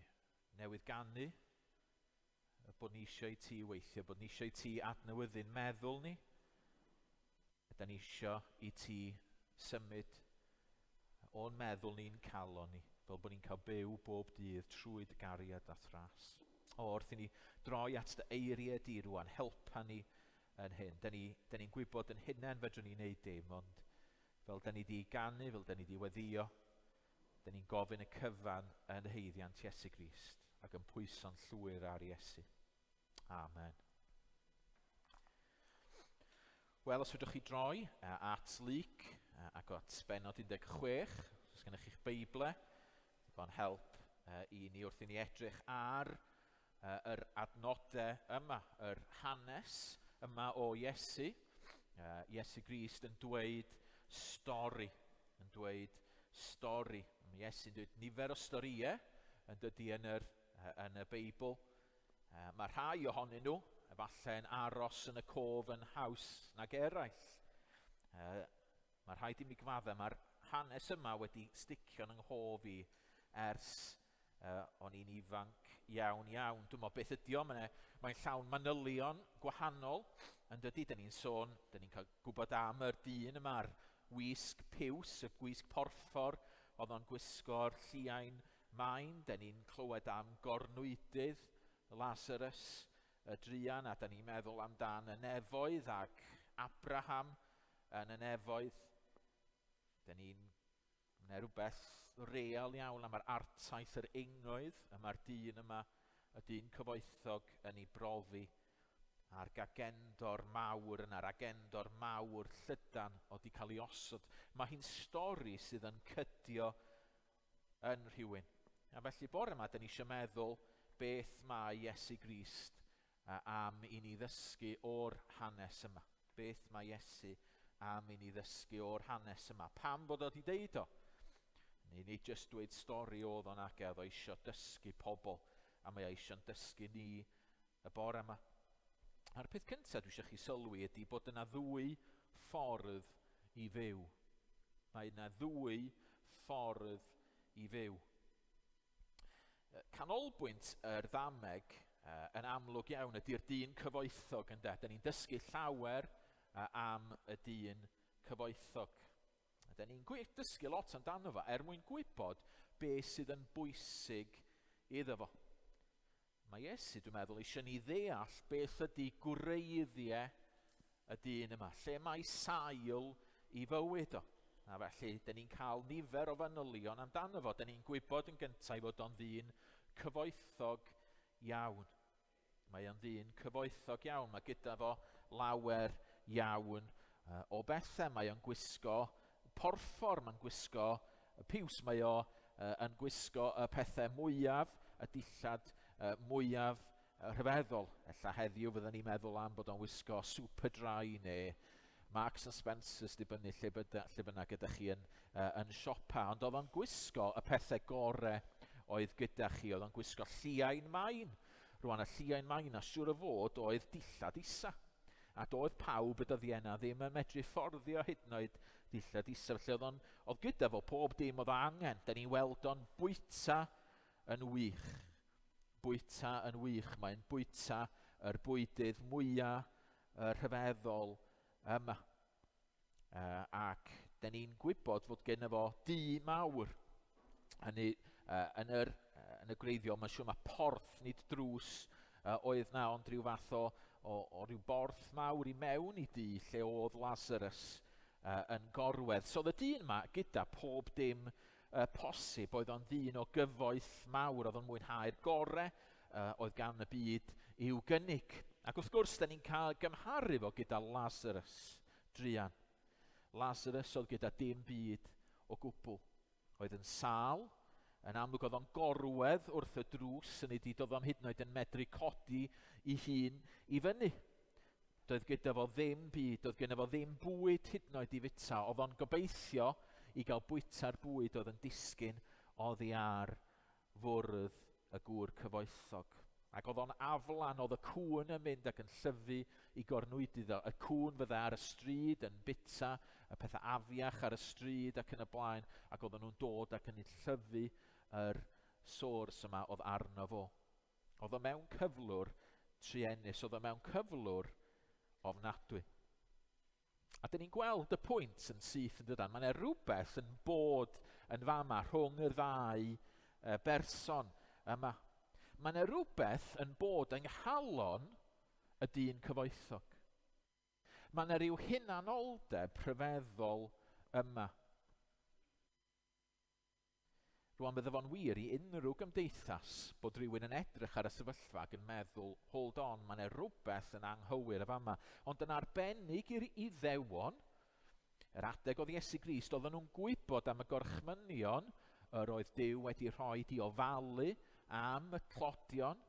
newydd ganu bod ni eisiau i ti weithio, bod ni eisiau i ti adnewyddu'n meddwl ni. Da ni eisiau i ti symud o'n meddwl ni'n calon ni, fel bod ni'n cael byw bob dydd trwy dy gariad a thras. O, wrth i ni droi at dy eiriau di rwan, helpa ni yn hyn. Da ni'n ni, ni gwybod yn hunain fedrwn ni wneud dim, ond fel da ni di ganu, fel da ni di weddio, da ni'n gofyn y cyfan yn haeddiant Iesu Grist ac yn pwyso'n llwyr ar Iesu. Amen. Wel, os fedrwch chi droi at Luc ac at bennod 16, os gennych chi'ch Beible, digon help i ni wrth i ni edrych ar yr adnodau yma, yr hanes yma o Iesu. Iesu Grist yn dweud stori, yn dweud stori. Mae Iesu'n dweud nifer o storïau yn dydy yn, yr, yn y Beibl. Mae rhai ohonyn nhw efallai yn aros yn y cof yn haws nag eraill. Mae rhaid i mi gyfadde, mae'r hanes yma wedi sticio'n yng nghof i ers o'n i'n ifanc iawn iawn. Dwi'n meddwl beth ydi o, mae'n mae llawn manylion gwahanol yn dydy. Dyn ni'n sôn, dyn ni'n cael gwybod am yr dyn yma'r wisg piws, y gwisg porffor, oedd o'n gwisgo'r lliain main. Dyn ni'n clywed am gornwydydd Lazarus, y druan, a dyn ni'n meddwl amdan y nefoedd ac Abraham yn y nefoedd. Dyn ni'n Mae rhywbeth real iawn am yr artaith yr ingoedd y mae'r dyn yma, y dyn cyfoethog, yn ei brofi a'r gagendor mawr yna'r agendor mawr llydan o di cael ei osod. Mae hi'n stori sydd yn cydio yn rhywun. A felly bore yma, dyn ni eisiau meddwl beth mae Iesu Grist am i ni ddysgu o'r hanes yma. Beth mae Iesu am i ni ddysgu o'r hanes yma? Pam bod o wedi deud o? Neu nid jyst dweud stori oedd o'n age, oedd o eisiau dysgu pobl, a mae o eisiau'n dysgu ni y bore yma. A'r peth cyntaf dwi eisiau chi sylwi ydy bod yna ddwy ffordd i fyw. Mae yna ddwy ffordd i fyw. Canolbwynt yr ddameg yn amlwg iawn ydy'r dyn cyfoethog ynde. Da ni'n dysgu llawer am y dyn cyfoethog. Da ni'n dysgu lot amdano fo er mwyn gwybod beth sydd yn bwysig iddo fo. Mae Iesu, dwi'n meddwl, eisiau ni ddeall beth ydy gwreiddiau y dyn yma, lle mae sail i fywyd o. A felly, dyn ni'n cael nifer o fanylion amdano fo. Dyn ni'n gwybod yn gyntaf fod o'n ddyn cyfoethog iawn. Mae o'n ddyn cyfoethog iawn. Mae gyda fo lawer iawn o bethau. Mae o'n gwisgo porffor, mae'n gwisgo piws, mae o yn gwisgo y pethau mwyaf, y dillad mwyaf rhyfeddol. Ella heddiw fydden ni'n meddwl am bod o'n wisgo Superdry neu Marks and Spencer's, dibynnu lle, byda, lle bynnag ydych chi yn, yn siopa. Ond oedd o'n gwisgo y pethau gore oedd gyda chi. Oedd o'n gwisgo lliain main. Rwan, y lliain main a siŵr o fod oedd dillad isa. A doedd pawb y dyddiau yna ddim yn medru fforddio hyd yn oed dillad isa. Felly oedd, on, oedd gyda fo pob dim oedd angen. Da ni'n weld o'n bwyta yn wych. Bwyta yn wych. Mae'n bwyta yr bwydydd mwyaf rhyfeddol yma. Ac da ni'n gwybod fod gen fo dŷ mawr. Hynny, yn, yr, yn y gwreiddiol, mae'n siŵr mae porth, nid drws, oedd na, ond rhyw fath o, o, o ryw borth mawr i mewn i dŷ lle oedd Lazarus yn gorwedd. So oedd y dyn yma gyda pob dim posib, oedd o'n ddyn o gyfoeth mawr, oedd o'n mwynhau'r gore oedd gan y byd i'w gynnig. Ac wrth gwrs, da ni'n cael gymharu fo gyda Lazarus druan. Lazarus oedd gyda dim byd o gwbl. Oedd yn sâl, yn amlwg oedd o'n gorwedd wrth y drws yn ei dyd, oedd o'n hyd yn oed yn medru codi i hun i fyny. Doedd gyda fo ddim byd, doedd gyda fo ddim bwyd hyd yn oed i fita. Oedd o'n gobeithio i gael bwyta'r bwyd oedd yn disgyn oddi ar fwrdd y gŵr cyfoethog. Ac oedd o'n aflan, oedd y cŵn yn mynd ac yn llyfu i gornwyd iddo. Y cŵn fydde ar y stryd yn bita y pethau afiach ar y stryd ac yn y blaen, ac oedden nhw'n dod ac yn llyfu yr sores yma oedd arno fo. Oedd o mewn cyflwr truenus, oedd o mewn cyflwr ofnadwy. A dyn ni'n gweld y pwynt yn syth yn dydan. Mae yna rhywbeth yn bod yn fama rhwng y ddau berson yma. Mae yna rhywbeth yn bod yng nghalon y dyn cyfoethog. Mae yna rhyw hunanoldeb rhyfeddol yma. Rwan bydde fo'n wir i unrhyw gymdeithas bod rhywun yn edrych ar y sefyllfa ac yn meddwl, hold on, mae yna rhywbeth yn anghywir y fama. Ond yn arbennig i'r Iddewon, yr adeg oedd Iesu Grist, oedden nhw'n gwybod am y gorchmynion yr oedd Duw wedi rhoi i ofalu am y tlodion,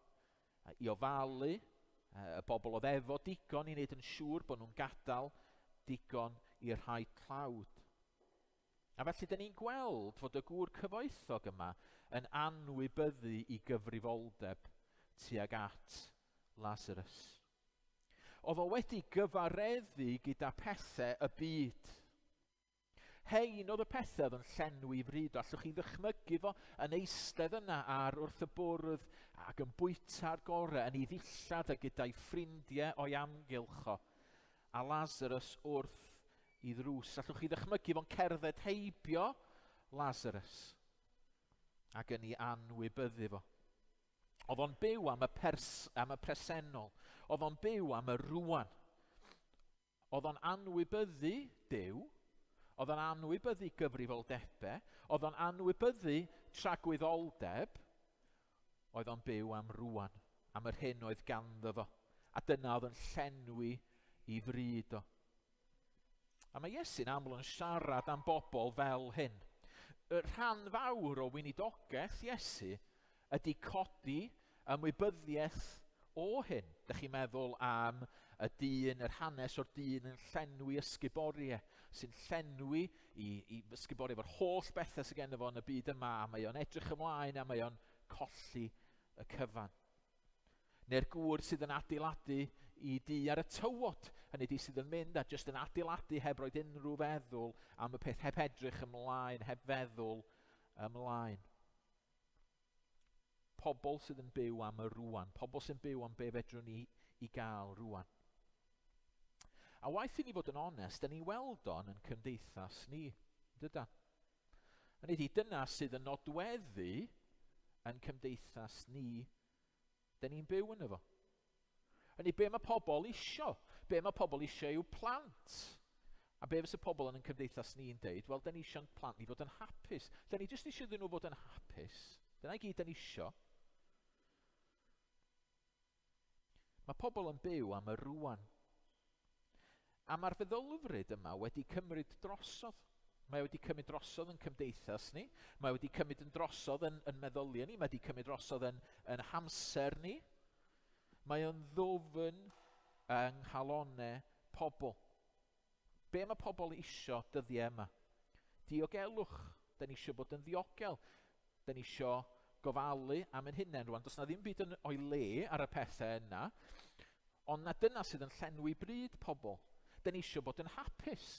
i ofalu y bobl oedd efo digon i wneud yn siŵr bod nhw'n gadael digon i'r rhai tlawd. A felly, dyn ni'n gweld fod y gŵr cyfoethog yma yn anwybyddu i gyfrifoldeb tuag at Lazarus. Oedd o wedi gyfareddu gyda pethau y byd. Hein oedd y pethau oedd yn llenwi fryd o. Allwch chi ddychmygu fo yn eistedd yna ar wrth y bwrdd ac yn bwyta'r gorau yn ei ddillad a gyda'i ffrindiau o'i amgylch o. A Lazarus wrth i ddrws. Allwch chi ddychmygu fo'n cerdded heibio Lazarus ac yn ei anwybyddu fo. Oedd o'n byw am y, pers, am y presennol. Oedd o'n byw am y rwan. Oedd o'n anwybyddu Duw. Oedd o'n anwybyddu gyfrifoldebau. Oedd o'n anwybyddu tragwyddoldeb. Oedd o'n byw am rwan, am yr hyn oedd ganddo fo. A dyna oedd yn llenwi i fryd o. A mae Iesu'n aml yn siarad am bobl fel hyn. Y rhan fawr o weinidogaeth Iesu ydy codi ymwybyddiaeth o hyn. Dych chi'n meddwl am y dyn, yr hanes o'r dyn yn llenwi ysguboriau, sy'n llenwi i, i ysguboriau efo'r holl bethau sydd genno fo yn y byd yma, a mae o'n edrych ymlaen a mae o'n colli y cyfan. Neu'r gŵr sydd yn adeiladu i dŷ ar y tywod, hynny ydy sydd yn mynd a jyst yn adeiladu heb roed unrhyw feddwl am y peth, heb edrych ymlaen, heb feddwl ymlaen. Pobl sydd yn byw am y rwan, pobl sy'n byw am be fedrwn ni i gael rwan. A waeth i ni fod yn onest, da ni weld o'n yn cymdeithas ni, dydan? Hynny ydy, dyna sydd yn nodweddu yn cymdeithas ni. Da ni'n byw yn efo. Hynny, be mae pobl isio? Be mae pobl isio yw plant. A be fysa pobl yn ein cymdeithas ni'n deud? Wel, da ni eisiau'n plant ni fod yn hapus. Da ni jyst eisiau iddyn nhw fod yn hapus. Dyna i gyd da ni isio. Mae pobl yn byw am y rwan. A mae'r feddylfryd yma wedi cymryd drosodd. Mae wedi cymryd drosodd yn cymdeithas ni, mae wedi cymryd yn drosodd yn, yn meddyliau ni, mae wedi cymryd drosodd yn, yn hamser ni. Mae o'n ddwfn yng nghalonau pobl. Be mae pobl isio dyddiau yma? Diogelwch. Da ni isio bod yn ddiogel. Da ni isio gofalu am ein hunain rwan. Does na ddim byd yn o'i le ar y pethau yna. Ond na dyna sydd yn llenwi bryd pobl. Da ni isio bod yn hapus.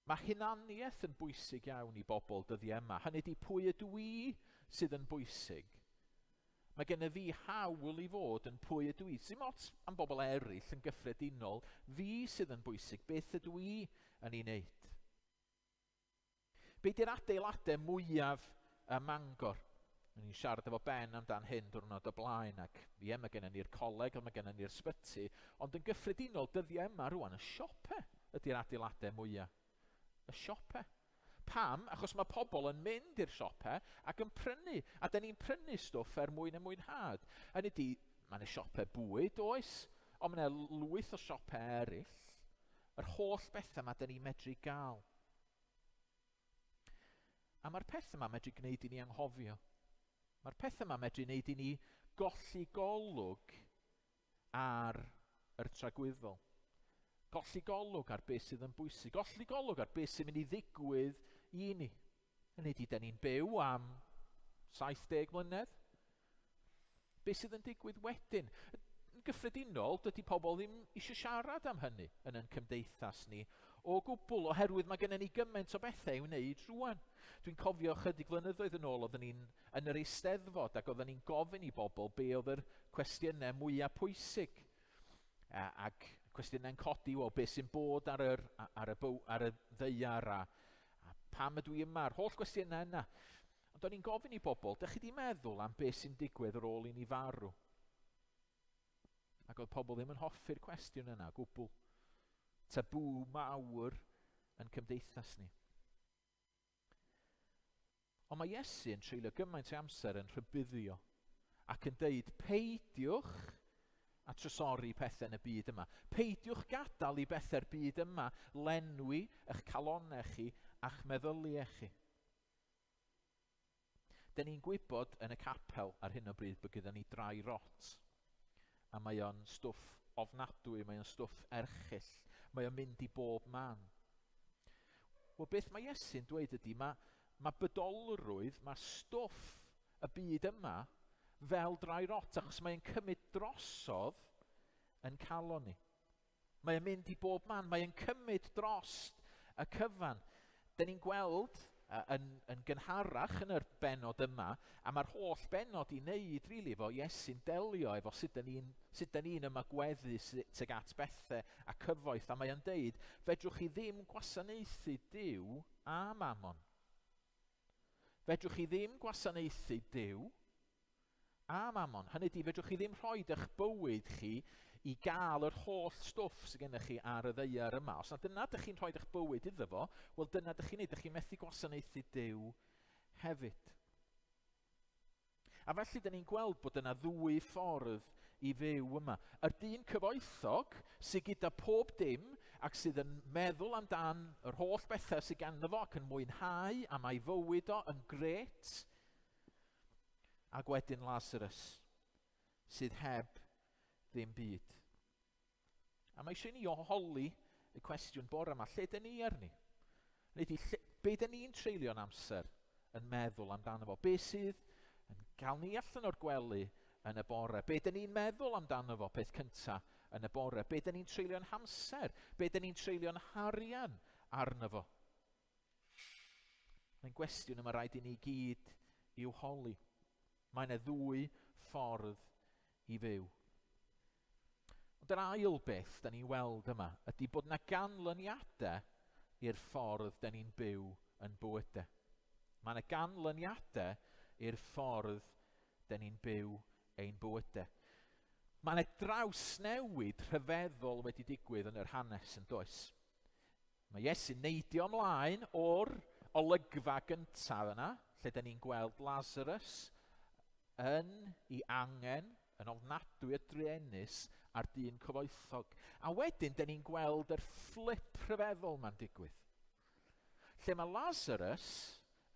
Mae hunaniaeth yn bwysig iawn i bobl dyddiau yma. Hynny ydy pwy ydw i sydd yn bwysig. Mae gennyf fi hawl i fod yn pwy ydw i. Sim ots am bobl eraill yn gyffredinol, fi sydd yn bwysig, beth ydw i yn ei wneud. Be di'r adeiladau mwyaf ym Mangor? O'n i'n siarad efo Ben amdan hyn diwrnod o blaen ac ie, mae gennym ni'r coleg a mae gennym ni'r sbyty, ond yn gyffredinol dyddiau yma rwan, y siope ydy'r adeiladau mwyaf. Y siope. Pam? Achos mae pobl yn mynd i'r siope ac yn prynu, a da ni'n prynu stwff er mwyn y mwynhad. Hynny ydy, mae yna siope bwyd, oes, ond mae yna lwyth o siope eraill. Yr holl bethau yma da ni'n medru gael. A mae'r peth yma medru gwneud i ni anghofio. Mae'r peth yma medru gwneud i ni golli golwg ar yr tragwyddol. Golli golwg ar beth sydd yn bwysig. Golli golwg ar beth sy'n mynd i ddigwydd i ni. Hynny ydy, da ni'n byw am 70 mlynedd. Be sydd yn digwydd wedyn? Yn gyffredinol, dydy pobl ddim eisiau siarad am hynny yn ein cymdeithas ni O gwbl, oherwydd mae gennym ni gymaint o bethau i'w wneud rwan. Dwi'n cofio chydig flynyddoedd yn ôl oedden ni'n yn yr Eisteddfod ac oedden ni'n gofyn i bobl be oedd yr cwestiynau mwyaf pwysig. Ac cwestiynau'n codi, wel, be sy'n bod ar, yr, ar, y, byw, ar y ddaear a, a pam ydw i yma, yr holl gwestiynau yna. Ond o'n i'n gofyn i bobl, dych chi wedi meddwl am beth sy'n digwydd ar ôl i ni farw? Ac oedd pobl ddim yn hoffi'r cwestiwn yna o gwbl. Tabŵ mawr yn cymdeithas ni. Ond mae Iesu yn treulio gymaint o amser yn rhybuddio ac yn deud peidiwch a trysori pethau yn y byd yma. Peidiwch gadael i bethau'r byd yma lenwi eich calonau chi a'ch meddyliau chi. Dyn ni'n gwybod yn y capel ar hyn o bryd bod gyda ni dry rot. A mae o'n stwff ofnadwy, mae o'n stwff erchyll, mae o'n mynd i bob man. Wel, beth mae Iesu'n dweud ydy, mae, mae bydolrwydd, mae stwff y byd yma fel dry rot, achos mae'n cymryd drosodd yn calon ni. Mae o'n mynd i bob man, mae o'n cymryd dros y cyfan. Dyn ni'n gweld yn, yn gynharach yn yr benod yma, a mae'r holl benod i wneud, rili, really, efo Iesu'n delio efo sut dyn ni'n sut dyn ni'n ymagweddu tuag at bethau a cyfoeth, a mae o'n deud, fedrwch chi ddim gwasanaethu Duw a Mammon. Fedrwch chi ddim gwasanaethu Duw a Mammon. Hynny ydy, fedrwch chi ddim rhoi eich bywyd chi i gael yr holl stwff sydd gennych chi ar y ddaear yma. Os na dyna ydych chi'n rhoi eich bywyd iddo fo, wel dyna ydych chi'n neud. Ydych chi'n methu gwasanaethu Duw hefyd. A felly, dyn ni'n gweld bod yna ddwy ffordd i fyw yma. Yr dyn cyfoethog sydd gyda pob dim ac sydd yn meddwl amdan yr holl bethau sydd ganddo fo ac yn mwynhau a mae fywyd o yn gret. Ac wedyn Lazarus sydd heb ddim byd. A mae eisiau ni oholi y cwestiwn bore yma, lle dyn ni arni? Neu di, lle, be dyn ni'n treulio'n amser yn meddwl amdano fo? Be sydd yn cael ni allan o'r gwely yn y bore? Be dyn ni'n meddwl amdano fo peth cyntaf yn y bore? Be dyn ni'n treulio'n hamser? Be dyn ni'n treulio'n harian arno fo? Mae'n gwestiwn y mae rhaid i ni gyd i'w holi. Mae yna ddwy ffordd i fyw. Ond yr ail beth da ni'n weld yma ydy bod yna ganlyniadau i'r ffordd da ni'n byw yn bywydau. Mae yna ganlyniadau i'r ffordd da ni'n byw ein bywydau. Mae yna drawsnewid rhyfeddol wedi digwydd yn yr hanes yn does. Mae Iesu'n neidio ymlaen o'r olygfa gyntaf yna, lle da ni'n gweld Lazarus yn ei angen, yn ofnadwy o druenus a'r dyn cyfoethog. A wedyn, da ni'n gweld yr fflip rhyfeddol ma'n digwydd. Lle mae Lazarus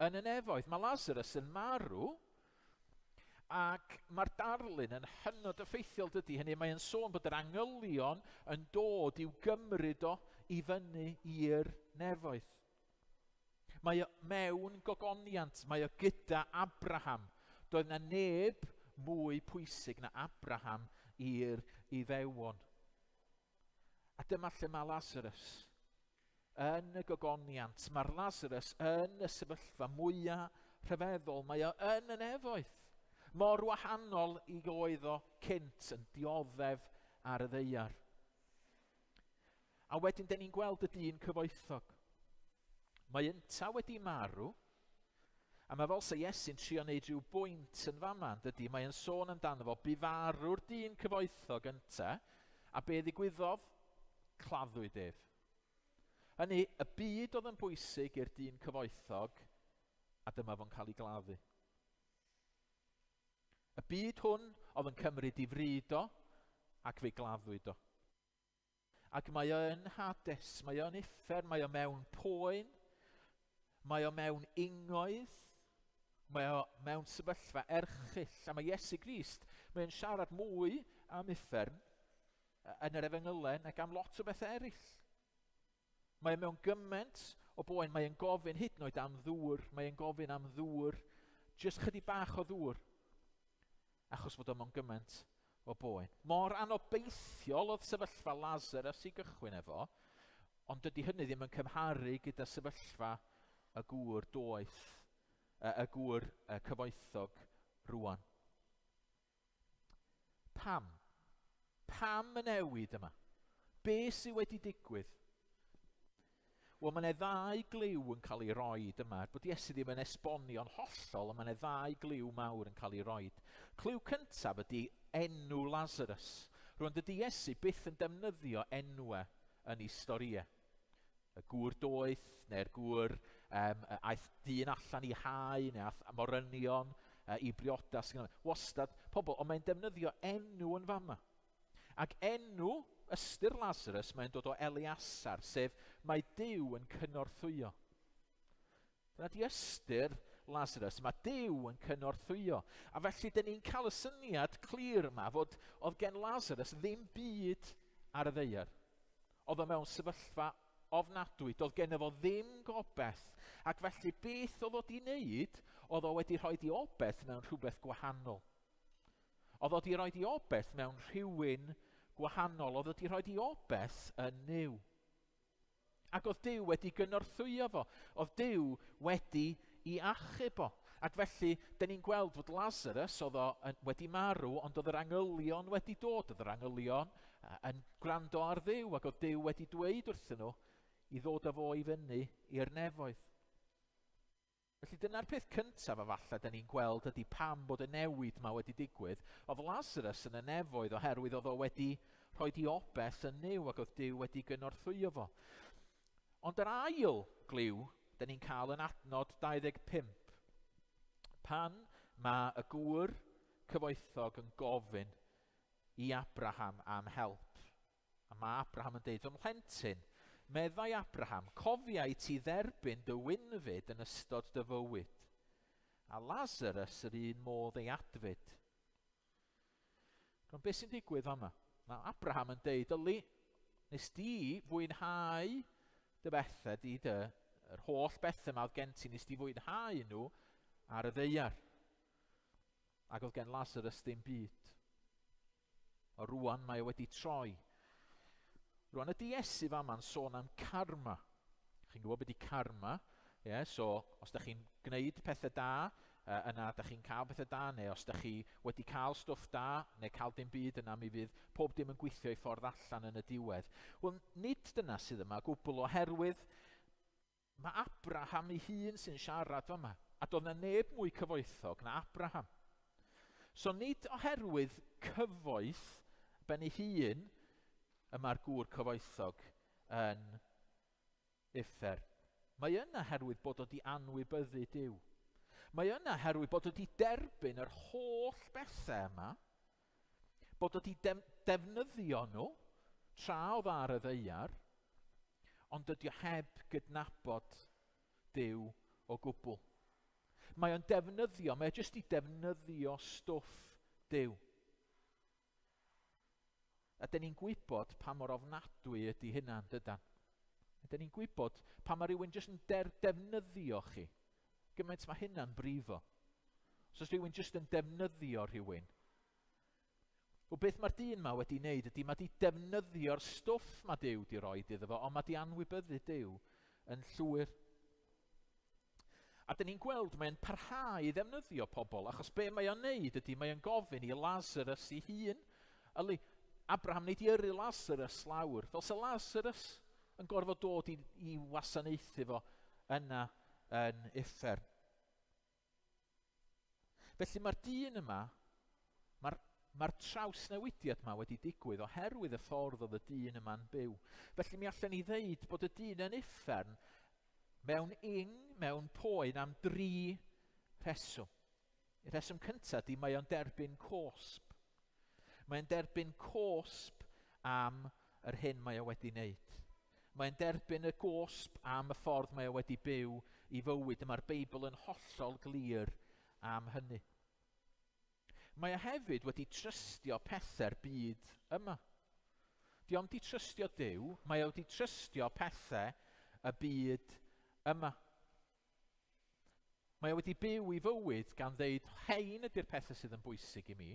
yn y nefoedd. Mae Lazarus yn marw, ac mae'r darlun yn hynod effeithiol dydy. Hynny mae'n sôn bod yr angylion yn dod i'w gymryd o i fyny i'r nefoedd. Mae o mewn gogoniant, mae o gyda Abraham. Doedd na neb mwy pwysig na Abraham i'r Iddewon. A dyma lle mae Lazarus. Yn y gogoniant, mae'r Lazarus yn y sefyllfa mwyaf rhyfeddol. Mae o yn y nefoedd. Mor wahanol i oedd o cynt yn dioddef ar y ddeiar. A wedyn, dyn ni'n gweld y dyn cyfoethog. Mae ynta wedi marw, A mae fel sa Iesu'n trio wneud rhyw bwynt yn fama, yn dydy? Mae'n sôn amdano fo, bu farw'r dyn cyfoethog ynte, a be ddigwyddodd? Claddwyd ef. Hynny, y byd oedd yn bwysig i'r dyn cyfoethog, a dyma fo'n cael ei gladdu. Y byd hwn oedd yn cymryd i fryd o, ac fe gladdwyd o. Ac mae o yn Hades, mae o'n uffern, mae o mewn poen, mae o mewn ingoedd, mae o mewn sefyllfa erchyll. A mae Iesu Grist, mae'n siarad mwy am uffern yn yr efengylau nag am lot o bethau eraill. Mae o mewn gymaint o boen, mae o'n gofyn hyd yn oed am ddŵr, mae o'n gofyn am ddŵr, jyst chydig bach o ddŵr, achos fod o mewn gymaint o boen. Mor anobeithiol oedd sefyllfa Lazarus i gychwyn efo. Ond dydy hynny ddim yn cymharu gyda sefyllfa y gŵr doeth, y gŵr cyfoethog rwan. Pam? Pam y newid yma? Be sydd wedi digwydd? Wel, mae yna ddau gliw yn cael ei roed yma. Er bod Iesu ddim yn esbonio'n hollol, ond mae yna ddau gliw mawr yn cael ei roed. Cliw cyntaf ydy enw Lazarus. Rwan, dydy Iesu byth yn defnyddio enwau yn ei storïau. Y gŵr doeth, neu'r gŵr um, aeth dyn allan i hau, neu aeth morynion uh, i briodas. Wastad, pobl, ond mae'n defnyddio enw yn fama. Ac enw ystyr Lazarus, mae'n dod o Eleasar, sef mae Duw yn cynorthwyo. Dyna di ystyr Lazarus, mae Duw yn cynorthwyo. A felly, dyn ni'n cael y syniad clir yma fod oedd gen Lazarus ddim byd ar y ddaear. Oedd o mewn sefyllfa ofnadwy, doedd gen fo ddim gobeith. Ac felly beth oedd o di wneud, oedd o wedi rhoi di obeith mewn rhywbeth gwahanol. Oedd o di rhoi di obeith mewn rhywun gwahanol, oedd o di rhoi di obeith yn Nuw. Ac oedd Duw wedi gynorthwyo fo. Oedd Duw wedi i achub o. Ac felly, dyn ni'n gweld fod Lazarus, oedd o wedi marw, ond oedd yr angylion wedi dod. Oedd yr angylion yn gwrando ar Dduw, ac oedd Duw wedi dweud wrthyn nhw i ddod â fo i fyny i'r nefoedd. Felly dyna'r peth cyntaf a falle da ni'n gweld ydy pam bod y newid ma wedi digwydd. Oedd Lazarus yn y nefoedd oherwydd oedd o wedi rhoi di obeth yn Nuw ac oedd Duw wedi gynorthwyo fo. Ond yr ail gliw da ni'n cael yn adnod 25. Pan mae y gŵr cyfoethog yn gofyn i Abraham am help. A mae Abraham yn deud, fy mhlentyn, meddai Abraham, cofia i ti dderbyn dy wynfyd yn ystod dy fywyd, a Lazarus yr un modd ei adfyd. Rwan, beth sy'n digwydd fama? Mae Abraham yn deud, yli, nes di fwynhau dy bethau di, dy, yr holl bethau yma oedd gen ti, nes di fwynhau nhw ar y ddeiar. Ac oedd gen Lazarus ddim byd. O rwan mae o wedi troi. Rwan ydy Iesu fama'n sôn am karma. Chi'n gwybod beth ydy karma? Yeah, so, os da chi'n gwneud pethau da, yna da chi'n cael pethau da, neu os da chi wedi cael stwff da, neu cael dim byd, yna mi fydd pob dim yn gweithio i ffordd allan yn y diwedd. Wel, nid dyna sydd yma gwbl oherwydd Mae Abraham ei hun sy'n siarad fama, a doedd na neb mwy cyfoethog na Abraham. So nid oherwydd cyfoeth ben ei hun y mae'r gŵr cyfoethog yn uffern. Mae yna herwydd bod o di anwybyddu Duw. Mae yna herwydd bod o di derbyn yr holl bethau yma, bod o di defnyddio nhw tra oedd ar y ddaear, ond dydy o heb gydnabod Duw o gwbl. Mae o'n defnyddio, mae o jyst i defnyddio stwff Duw. A dyn ni'n gwybod pa mor ofnadwy ydy hynna, dydan? A dyn ni'n gwybod pa mae rhywun jyst yn der defnyddio chi. Gymaint mae hynna'n brifo. Os oes rhywun jyst yn defnyddio rhywun, Wel, beth mae'r dyn ma wedi wneud ydy mae di defnyddio'r stwff mae Duw di roed iddo fo, ond mae di anwybyddu Duw yn llwyr. A dyn ni'n gweld mae'n parhau i ddefnyddio pobl, achos be mae o'n neud ydy mae o'n gofyn i Lazarus ei hun. Yli, Abraham wneud i yrru Lazarus lawr, fel se Lazarus yn gorfod dod i, i wasanaethu fo yna yn uffern. Felly mae'r dyn yma, mae'r mae trawsnewidiad yma wedi digwydd oherwydd y ffordd oedd y dyn yma'n byw. Felly mi allan ni ddeud bod y dyn yn uffern mewn ing, mewn poen am dri rheswm. Y rheswm cyntaf di mae o'n derbyn cosb. Mae'n derbyn cosb am yr hyn mae o wedi wneud. Mae'n derbyn y gosb am y ffordd mae o wedi byw i fywyd, y mae'r Beibl yn hollol glir am hynny. Mae o hefyd wedi trystio pethau'r byd yma. Di o'm di trystio Duw, mae o wedi trystio pethau y byd yma. Mae o wedi byw i fywyd gan ddeud, hein ydy'r pethau sydd yn bwysig i mi,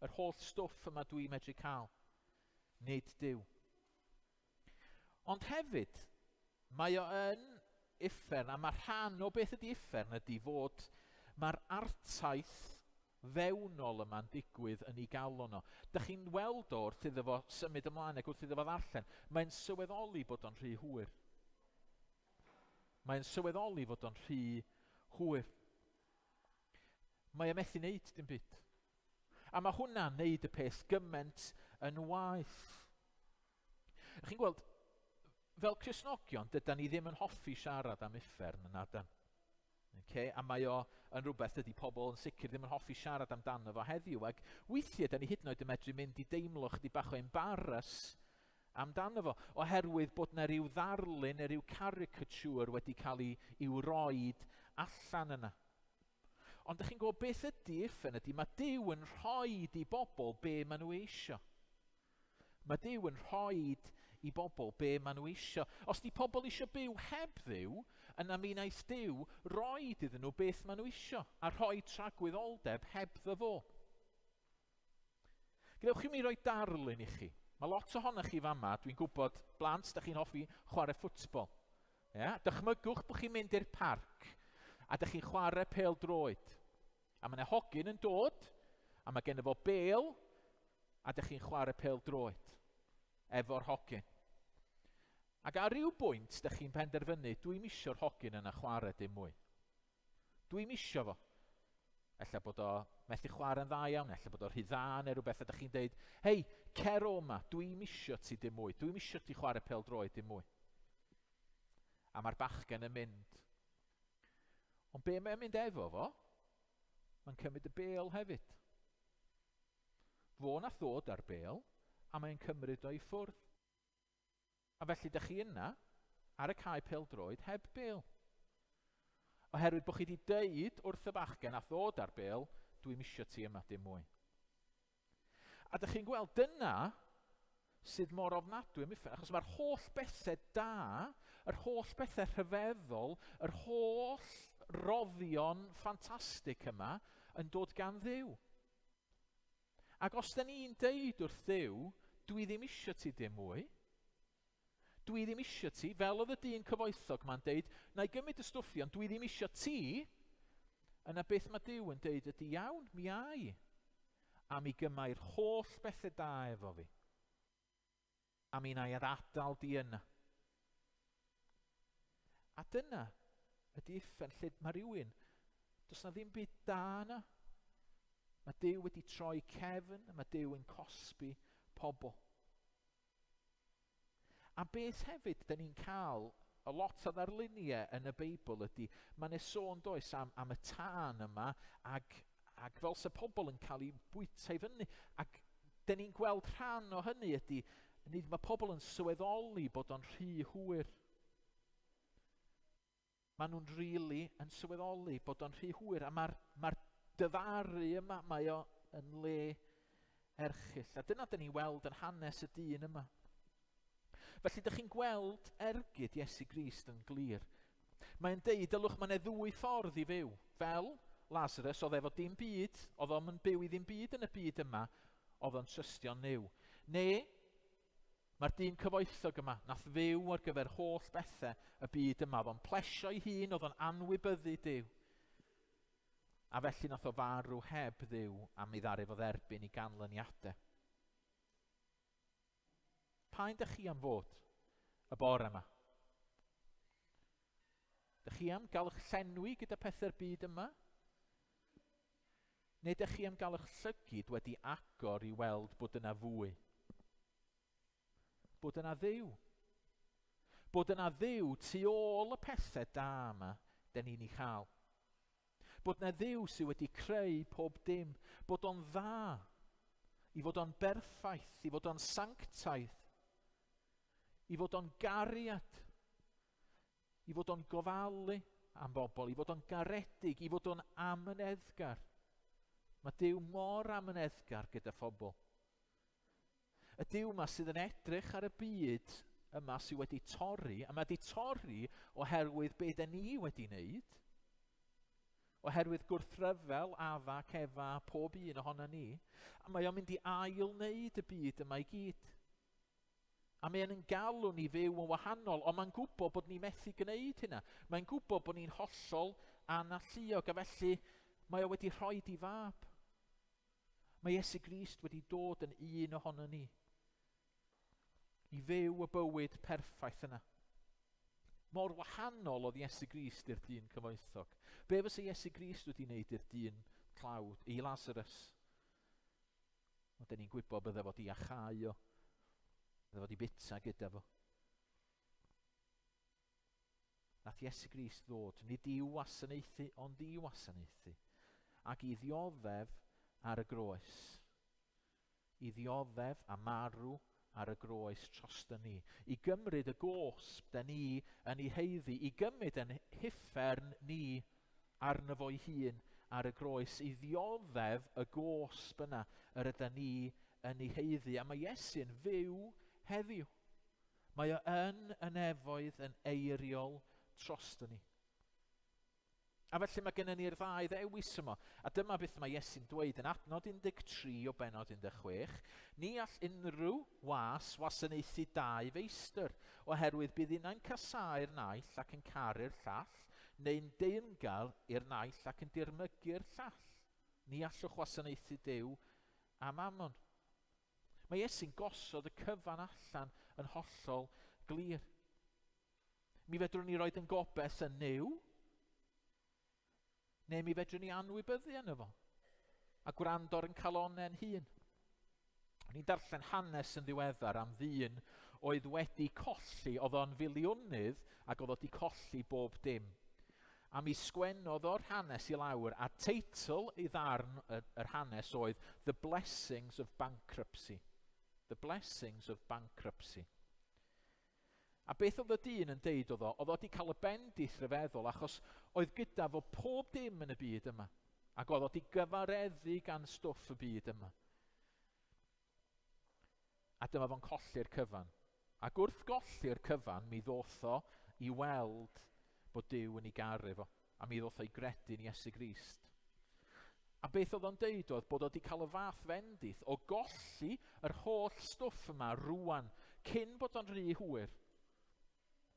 yr holl stwff yma dwi'n medru cael, nid Duw. Ond hefyd, mae o yn uffern, a mae rhan o beth ydy uffern ydy fod mae'r artaith fewnol yma'n digwydd yn ei galon o. Dych chi'n weld o wrth iddo fo symud ymlaen ac wrth iddo fo ddarllen. Mae'n sylweddoli bod o'n rhy hwyr. Mae'n sylweddoli fod o'n rhy hwyr. Mae e methu wneud dim byd. A mae hwnna'n neud y peth gymaint yn waeth. Chi'n gweld, fel Cristnogion, dydan ni ddim yn hoffi siarad am uffern yn adan. Okay? A mae o yn rhywbeth dydy pobl yn sicr ddim yn hoffi siarad amdano fo heddiw. Ac weithiau, da ni hyd yn oed yn medru mynd i deimlo chydig bach o embarrass amdano fo, oherwydd bod 'na ryw ddarlun neu ryw caricature wedi cael ei i'w roid allan yna. Ond dych chi'n gwybod beth ydy uffern ydy, mae Duw yn rhoid i bobl be maen nhw eisio. Mae Duw yn rhoid i bobl be maen nhw eisio. Os di pobl eisiau byw heb Dduw, yna mi wnaeth Duw roid iddyn nhw beth maen nhw eisio, a rhoi tragwyddoldeb hebddo fo. Gwnewch i mi roi darlun i chi. Mae lot ohonoch chi fama, dwi'n gwybod, blant, da chi'n hoffi chwarae ffwtbol. Yeah? Dychmygwch bod chi'n mynd i'r parc a da chi'n chwarae pêl droed. A mae yna hogyn yn dod, a mae gen fo bêl, a da chi'n chwarae pêl droed efo'r hogyn. Ac ar ryw bwynt, da chi'n penderfynu, dwi'n isio'r hogyn yna chwarae dim mwy. Dwi'm isio fo. Ella bod o methu chwarae'n dda iawn, ella bod o rhy dda neu rhywbeth, a dych chi'n deud, hei, cer o yma, dwi'm isio ti dim mwy, dwi'm isio ti chwarae pêl-droed dim mwy. A mae'r bachgen yn mynd. Ond be mae'n mynd efo fo? Mae'n cymryd y bêl hefyd. Fo nath ddod ar bêl, a mae'n cymryd o i ffwrdd. A felly dych chi yna, ar y cae pêl-droed, heb bêl. Oherwydd bod chi wedi deud wrth y bachgen a ddod ar bêl, dwi'm isio ti yma dim mwy. A dych chi'n gweld, dyna sydd mor ofnadwy am uffern, achos mae'r holl bethau da, yr holl bethau rhyfeddol, yr holl roddion ffantastig yma yn dod gan Dduw. Ac os da ni'n deud wrth Dduw, dwi ddim isio ti dim mwy, dwi ddim isio ti, fel oedd y dyn cyfoethog ma'n deud, na i gymryd y stwff di, ond dwi ddim isio ti, yna beth mae Duw yn deud ydy, iawn, mi a i, a mi gymai'r holl bethau da efo fi, a mi na i adael di yna. A dyna ydy uffern lle mae rhywun, does na ddim byd da yna. Mae Duw wedi troi cefn, a mae Duw yn cosbi pobl. A beth hefyd da ni'n cael y lot o ddarluniau yn y Beibl ydy, mae yna sôn does am, am y tân yma, ac, ac fel se pobl yn cael eu bwyta i fyny. Ac da ni'n gweld rhan o hynny ydy, nid mae pobl yn sylweddoli bod o'n rhy hwyr. Maen nhw'n rili really yn sylweddoli bod o'n rhy hwyr, a mae'r mae dyfaru yma, mae o yn le erchyll. A dyna dyn ni weld yn hanes y dyn yma. Felly, dych chi'n gweld ergyd Iesu Grist yn glir. Mae'n deud, dylwch, mae yna ddwy ffordd i fyw. Fel Lazarus, oedd efo dim byd, oedd o'n byw i ddim byd yn y byd yma, oedd o'n trystio Nuw. Neu, mae'r dyn cyfoethog yma, nath fyw ar gyfer holl bethau y byd yma, oedd o'n plesio ei hun, oedd o'n anwybyddu Duw. A felly nath o farw heb Dduw am ei ddaru fo dderbyn i ganlyniadau. Pa un dych chi am fod y bore yma? Dych chi am gael eich llenwi gyda pethau'r byd yma? Neu dych chi am gael eich llygid wedi agor i weld bod yna fwy? Bod yna Dduw. Bod yna Dduw tu ôl y pethau da yma dyn ni'n ei chael. Bod 'na Dduw sydd wedi creu pob dim, bod o'n dda, i fod o'n berffaith, i fod o'n sanctaidd, i fod o'n gariad, i fod o'n gofalu am bobl, i fod o'n garedig, i fod o'n amyneddgar. Mae Duw mor amyneddgar gyda phobl. Y Duw yma sydd yn edrych ar y byd yma sydd wedi torri, a mae wedi torri oherwydd be da ni wedi wneud, oherwydd gwrthryfel Adda ac Efa, pob un ohono ni, a mae o'n mynd i ail wneud y byd yma i gyd. A mae e'n galw ni fyw yn wahanol, ond mae'n gwybod bod ni methu gwneud hynna. Mae'n gwybod bod ni'n hollol analluog, a felly mae o wedi rhoi di fab. Mae Iesu Grist wedi dod yn un ohono ni i fyw y bywyd perffaith yna. Mor wahanol oedd Iesu Grist i'r dyn cyfoethog. Be fysa Iesu Grist wedi wneud i'r dyn tlawd, i Lazarus? Ond dyn ni'n gwybod bydde fod i achau o. Bydde fod i bita gyda fo. Nath Iesu Grist ddod, nid i'w wasanaethu, ond i wasanaethu, ac i ddioddef ar y groes. I ddioddef a marw ar y groes troston ni. I gymryd y gosb da ni yn ei heiddi, i gymryd yn huffern ni arno fo'i hun ar y groes, i ddioddef y gosb yna yr yda ni yn ei heiddi. A mae Iesu'n fyw heddiw. Mae o yn y nefoedd yn eiriol troston ni. A felly mae gennym ni'r ddau ddewis yma. A dyma beth mae Iesu'n dweud yn adnod 13 o benod 16. Ni all unrhyw was wasanaethu dau feistr, oherwydd bydd unai'n casáu'r naill ac yn caru'r llall, neu'n deyrngar i'r naill ac yn dirmygu'r llall. Ni allwch wasanaethu Duw a Mammon. Mae Iesu'n gosod y cyfan allan yn hollol glir. Mi fedrwn ni roed yn gobeith yn Nuw, neu mi fedrwn ni anwybyddu yno fo, a gwrando ar yn calonau'n hun. O'n i'n darllen hanes yn ddiweddar am ddyn oedd wedi colli, oedd o'n filiwnydd ac oedd wedi colli bob dim. A mi sgwennodd o'r hanes i lawr, a teitl i ddarn yr hanes oedd The Blessings of Bankruptcy. The Blessings of Bankruptcy. A beth oedd y dyn yn deud oedd o? Oedd o wedi cael y bendith rhyfeddol achos oedd gyda fo pob dim yn y byd yma. Ac oedd o wedi gyfareddu gan stwff y byd yma. A dyma fo'n colli'r cyfan. Ac wrth golli'r cyfan, mi ddoth o i weld bod Duw yn ei garu fo. A mi ddoth o i gredu yn Iesu Grist. A beth oedd o'n deud oedd bod o wedi cael y fath fendith o golli yr holl stwff yma rwan, cyn bod o'n rhy hwyr.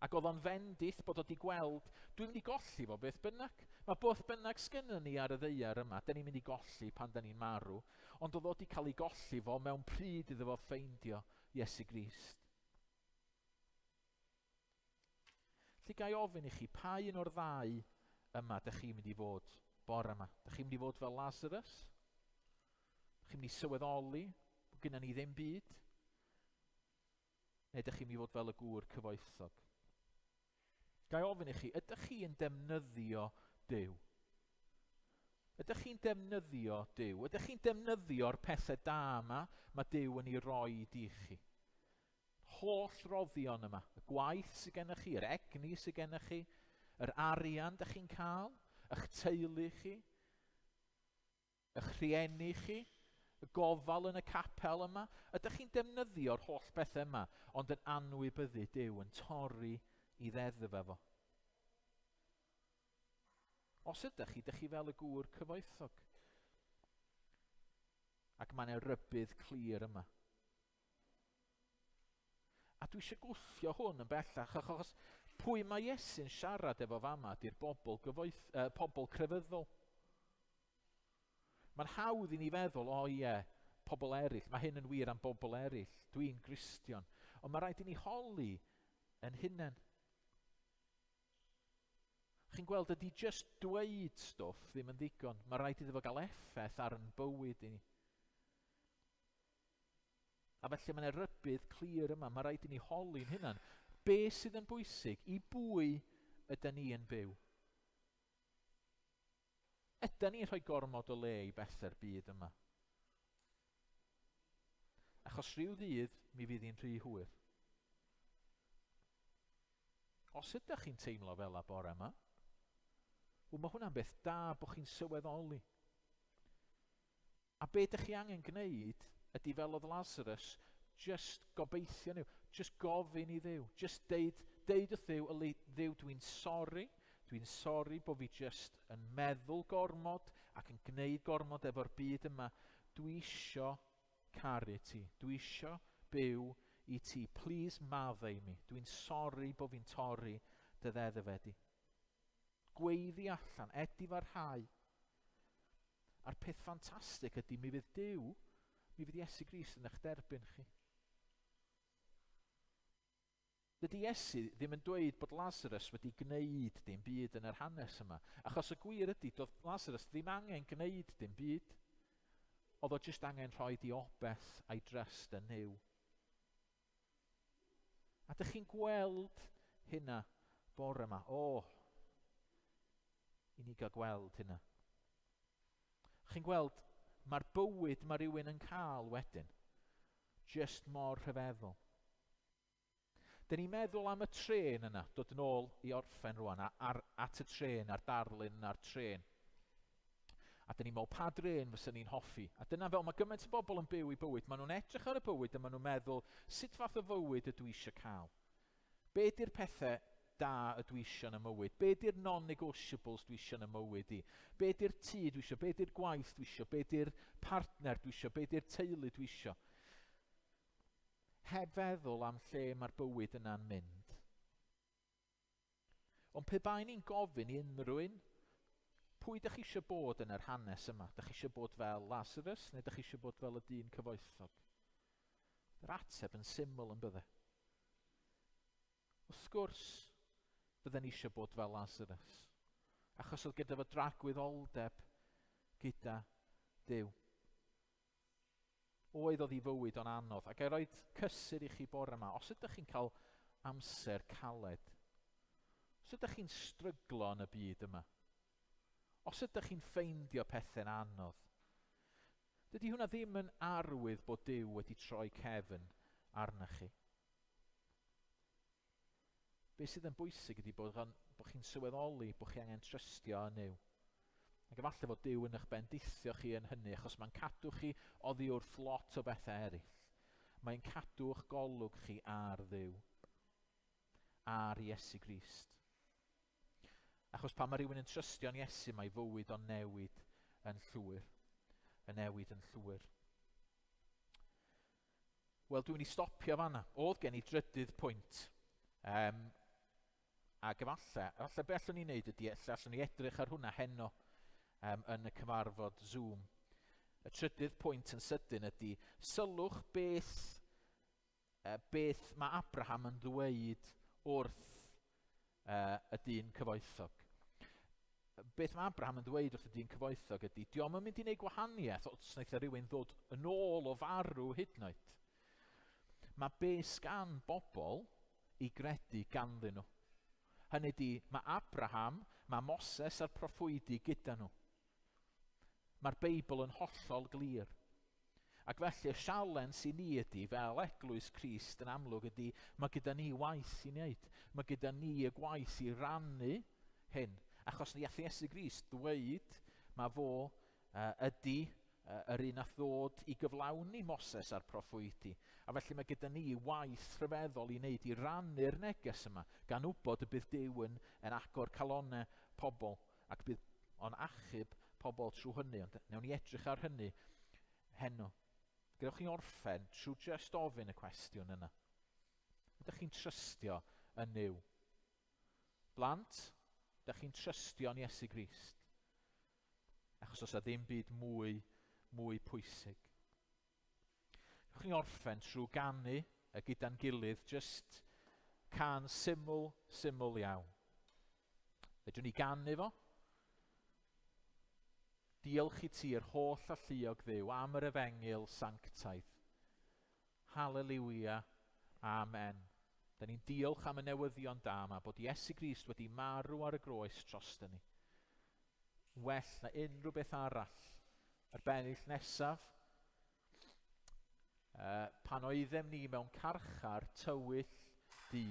Ac oedd o'n fendith bod o wedi gweld, dwi'n mynd i golli fo beth bynnag. Mae beth bynnag sgynnon ni ar y ddaear yma, da ni'n mynd i golli pan da ni'n marw. Ond oedd o wedi cael ei golli fo mewn pryd iddo fo ffeindio Iesu Grist. Felly ga i ofyn i chi, pa un o'r ddau yma dych chi'n mynd i fod bore yma? Dych chi'n mynd i fod fel Lazarus? Dych chi'n mynd i sylweddoli bod gennym ni ddim byd? Neu dych chi'n mynd i fod fel y gŵr cyfoethog? Ga i ofyn i chi, ydych chi'n defnyddio Duw? Ydych chi'n defnyddio Duw? Ydych chi'n defnyddio'r pethau da yma mae Duw yn ei roi i chi? Holl roddion yma, y gwaith sydd gennych chi, yr egni sydd gennych chi, yr arian dych chi'n cael, eich teulu chi, eich rhieni chi, y gofal yn y capel yma. Ydych chi'n defnyddio'r holl bethau yma, ond yn anwybyddu Duw, yn torri i ddeddf efo? Os ydych chi, dych chi fel y gŵr cyfoethog. Ac mae yna rybudd clir yma. A dwi eisiau gwthio hwn yn bellach, achos pwy mae Iesu'n siarad efo fama di'r bobl, gyfoeth, pobl crefyddol. Mae'n hawdd i ni feddwl, o ie, pobl eraill, mae hyn yn wir am bobl eraill, dwi'n Gristion. Ond mae rhaid i ni holi yn hunain. Chi'n gweld, ydy just dweud stwff ddim yn ddigon. Mae rhaid iddo fo gael effaith ar yn bywyd i ni. A felly mae yna rybudd clir yma. Mae rhaid i ni holi'n hunan. Be sydd yn bwysig? I bwy ydy ni yn byw? Ydy ni'n rhoi gormod o le i bethau'r byd yma? Achos rhyw ddydd mi fydd hi'n rhy hwyr. Os ydych chi'n teimlo fel a bore yma, wel mae hwnna'n beth da bod chi'n sylweddoli. A be ydych chi angen gwneud ydy fel oedd Lazarus, just gobeithio nhw, just gofyn i Dduw, just deud, deud wrth Dduw, yli, Dduw, dwi'n sori, dwi'n sori bod fi just yn meddwl gormod ac yn gwneud gormod efo'r byd yma. Dwi isio caru ti, dwi isio byw i ti. Please maddau i mi. Dwi'n sori bod fi'n torri dy ddeddfe di. Gweiddi allan, edifarhau. A'r peth ffantastig ydy mi fydd Duw, mi fydd Iesu Grist yn eich derbyn chi. Dydy Iesu ddim yn dweud bod Lazarus wedi gwneud dim byd yn yr hanes yma, achos y gwir ydy doedd Lazarus ddim angen gwneud dim byd. Oedd o jyst angen rhoi di obeth a'i drust yn Nuw. A dych chi'n gweld hynna bore yma? O, i ni gael gweld hynna. Chi'n gweld, mae'r bywyd mae rhywun yn cael wedyn, jyst mor rhyfeddol. Dyn ni'n meddwl am y trên yna, dod yn ôl i orffen rwan, ar, at y trên, a'r darlun yna'r trên. A dyn ni'n meddwl, pa drên fysa ni'n hoffi? A dyna fel mae gymaint o bobl yn byw i bywyd. Maen nhw'n edrych ar y bywyd a maen nhw'n meddwl, sut fath o fywyd ydw i eisiau cael? Be di'r pethau da ydw i eisiau yn y mywyd? Be di'r non-negotiables dwi eisiau yn y mywyd i? Be di'r tŷ dwi eisiau? Be di'r gwaith dwi eisiau? Be di'r partner dwi eisiau? Be di'r teulu dwi eisiau? Heb feddwl am lle mae'r bywyd yna'n mynd. Ond pe bai ni'n gofyn i unrhyw un, pwy dych chi eisiau bod yn yr hanes yma? Dych chi eisiau bod fel Lazarus neu dych chi eisiau bod fel y dyn cyfoethog? Yr ateb yn syml yn bydde. Wrth gwrs, fydden ni eisiau bod fel Lazarus. Achos oedd gyda fo dragwyddoldeb gyda Duw. Oedd oedd i fywyd o'n anodd. Ac i roed cysur i chi bore yma, os ydych chi'n cael amser caled, os ydych chi'n stryglo yn y byd yma, os ydych chi'n ffeindio pethau'n anodd, dydy hwnna ddim yn arwydd bod Duw wedi troi cefn arnych chi. Be sydd yn bwysig ydy bod, bod chi'n sylweddoli bod chi angen trystio yn Nuw. Ac efallai fod Duw yn eich bendithio chi yn hynny, achos mae'n cadw chi oddi wrth lot o bethau eraill. Mae'n cadw eich golwg chi ar Dduw, ar Iesu Grist. Achos pan mae rhywun yn trystio'n Iesu, mae fywyd o'n newid yn llwyr. Yn newid yn llwyr. Wel, dwi'n mynd i stopio fanna. Oedd gen i drydydd pwynt. Um, ac efallai, efallai be allwn ni wneud ydy, efallai allwn ni edrych ar hwnna heno um, yn y cyfarfod Zoom. Y trydydd pwynt yn sydyn ydy, sylwch beth, beth mae Abraham yn ddweud wrth y dyn cyfoethog. Beth mae Abraham yn ddweud wrth y dyn cyfoethog ydy, diolch yn mynd i wneud gwahaniaeth os wnaeth rhywun ddod yn ôl o farw hyd yn oed. Mae be sgan bobl i gredu ganddyn nhw. Hynny ydy, mae Abraham, mae Moses a'r proffwydi gyda nhw. Mae'r Beibl yn hollol glir. Ac felly y sialens i ni ydy, fel Eglwys Crist yn amlwg ydy, mae gyda ni waith i wneud. Mae gyda ni y gwaith i rannu hyn. Achos ni ath Iesu Grist ddweud mae fo uh, ydy uh, yr un ath ddod i gyflawni Moses a'r proffwydi. A felly mae gyda ni waith rhyfeddol i wneud i rannu'r neges yma, gan wybod y bydd Duw yn, yn agor calonau pobl ac bydd o'n achub pobl trwy hynny. Ond newn ni edrych ar hynny heno. Gadewch chi orffen trwy just ofyn y cwestiwn yna. Ydych chi'n trystio yn Nuw? Blant, ydych chi'n trystio yn Iesu Grist? Achos os yna ddim byd mwy, mwy pwysig. Gewch chi orffen trwy ganu y gyda'n gilydd, just can syml, syml iawn. Fedrwn ni ganu fo? Diolch i ti yr holl alluog Dduw am yr efengyl sanctaidd. Haleliwia. Amen. Da ni'n diolch am y newyddion da yma bod Iesu Grist wedi marw ar y groes drosto ni. Well na unrhyw beth arall. Yr bennill nesaf, pan oeddem ni mewn carchar tywyll du.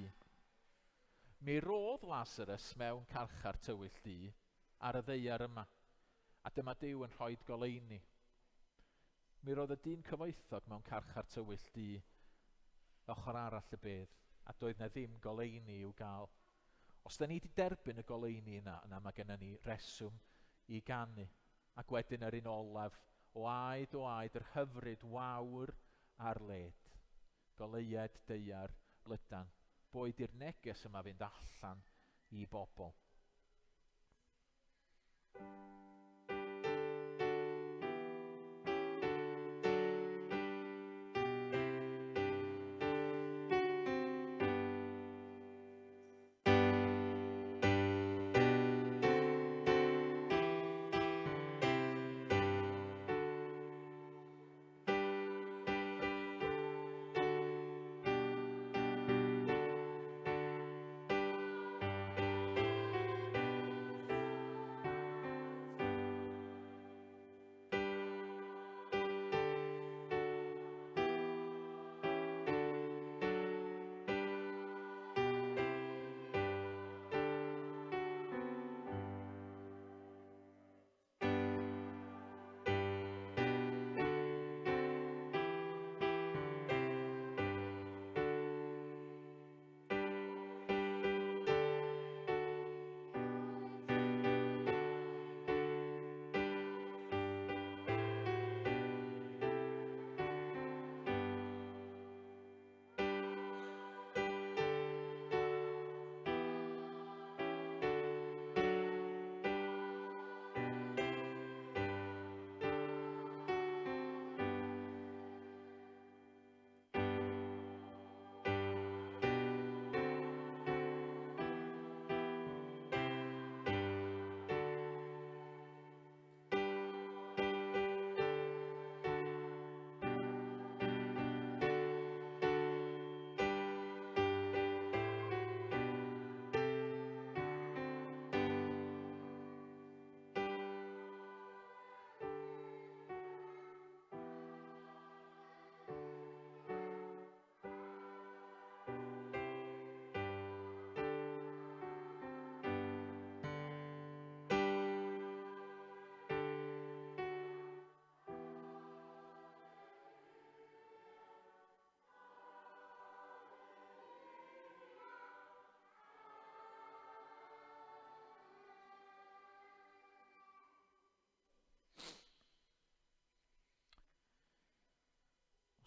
Mi rodd Lazarus mewn carchar tywyll du ar y ddaear yma, a dyma Duw yn rhoi goleuni. Mi roedd y dyn cyfoethog mewn carchar tywyll du ochr arall y bedd, a doedd na ddim goleuni i'w gael. Os da ni wedi derbyn y goleuni yna, yna mae gennym ni reswm i ganu. Ac wedyn yr un olaf, o aed o aed yr hyfryd wawr ar led. Goleued daear lydan. Boed i'r neges yma fynd allan i bobl.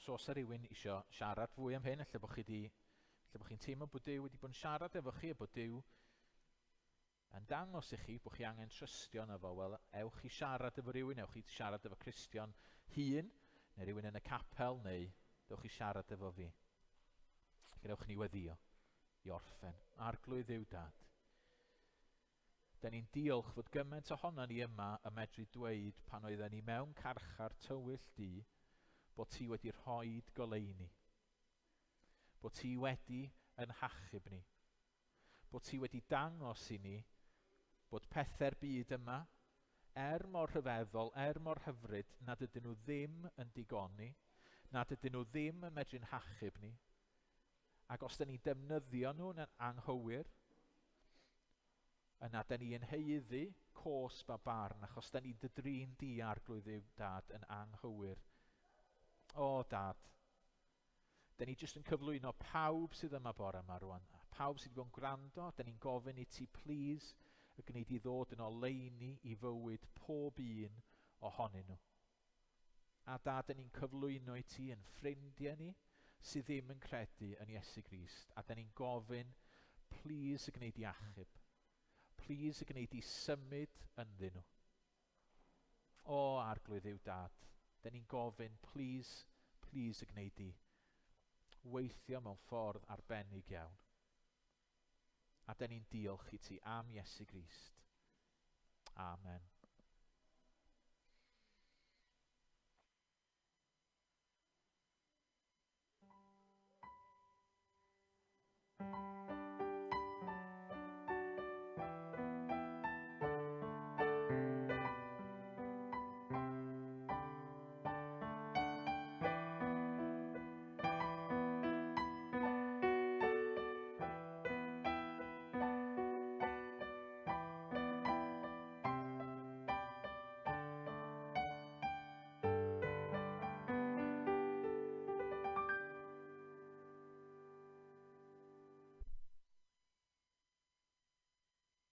So os yna rhywun eisiau siarad fwy am hyn, lle bod chi di, lle bod chi'n teimlo bod Duw wedi bod yn siarad efo chi, a bod Duw yn dangos i chi bod chi angen trystio yna fo, wel, ewch i siarad efo rhywun, ewch i siarad efo Cristion hun, neu rhywun yn y capel, neu dewch i siarad efo fi. Gadewch ni weddio i orffen. Arglwydd Dduw Dad. Da ni'n diolch fod gymaint ohono ni yma y medru dweud pan oedden ni mewn carchar tywyll du bod ti wedi rhoi goleuni. Bod ti wedi yn hachub ni. Bod ti wedi dangos i ni bod pethau'r byd yma, er mor rhyfeddol, er mor hyfryd, nad ydyn nhw ddim yn digoni, nad ydyn nhw ddim yn medru'n hachub ni. Ac os da ni'n defnyddio nhw'n anghywir, yna da ni yn haeddu cosb a barn, achos da ni'n dy drin di Arglwydd Dduw Dad yn anghywir. O, Dad, da ni jyst yn cyflwyno pawb sydd yma bore yma rwan. Pawb sydd wedi bod yn gwrando, da ni'n gofyn i ti, please, y gwneud i ddod yn oleuni i fywyd pob un ohonyn nhw. A Dad, da ni'n cyflwyno i ti yn ffrindiau ni sydd ddim yn credu yn Iesu Grist. A da ni'n gofyn, please, y gwneud i achub. Please, y gwneud i symud ynddyn nhw. O, Arglwydd Dduw Dad, da ni'n gofyn, please, please y gwneud i weithio mewn ffordd arbennig iawn. A da ni'n diolch i ti am Iesu Grist. Amen.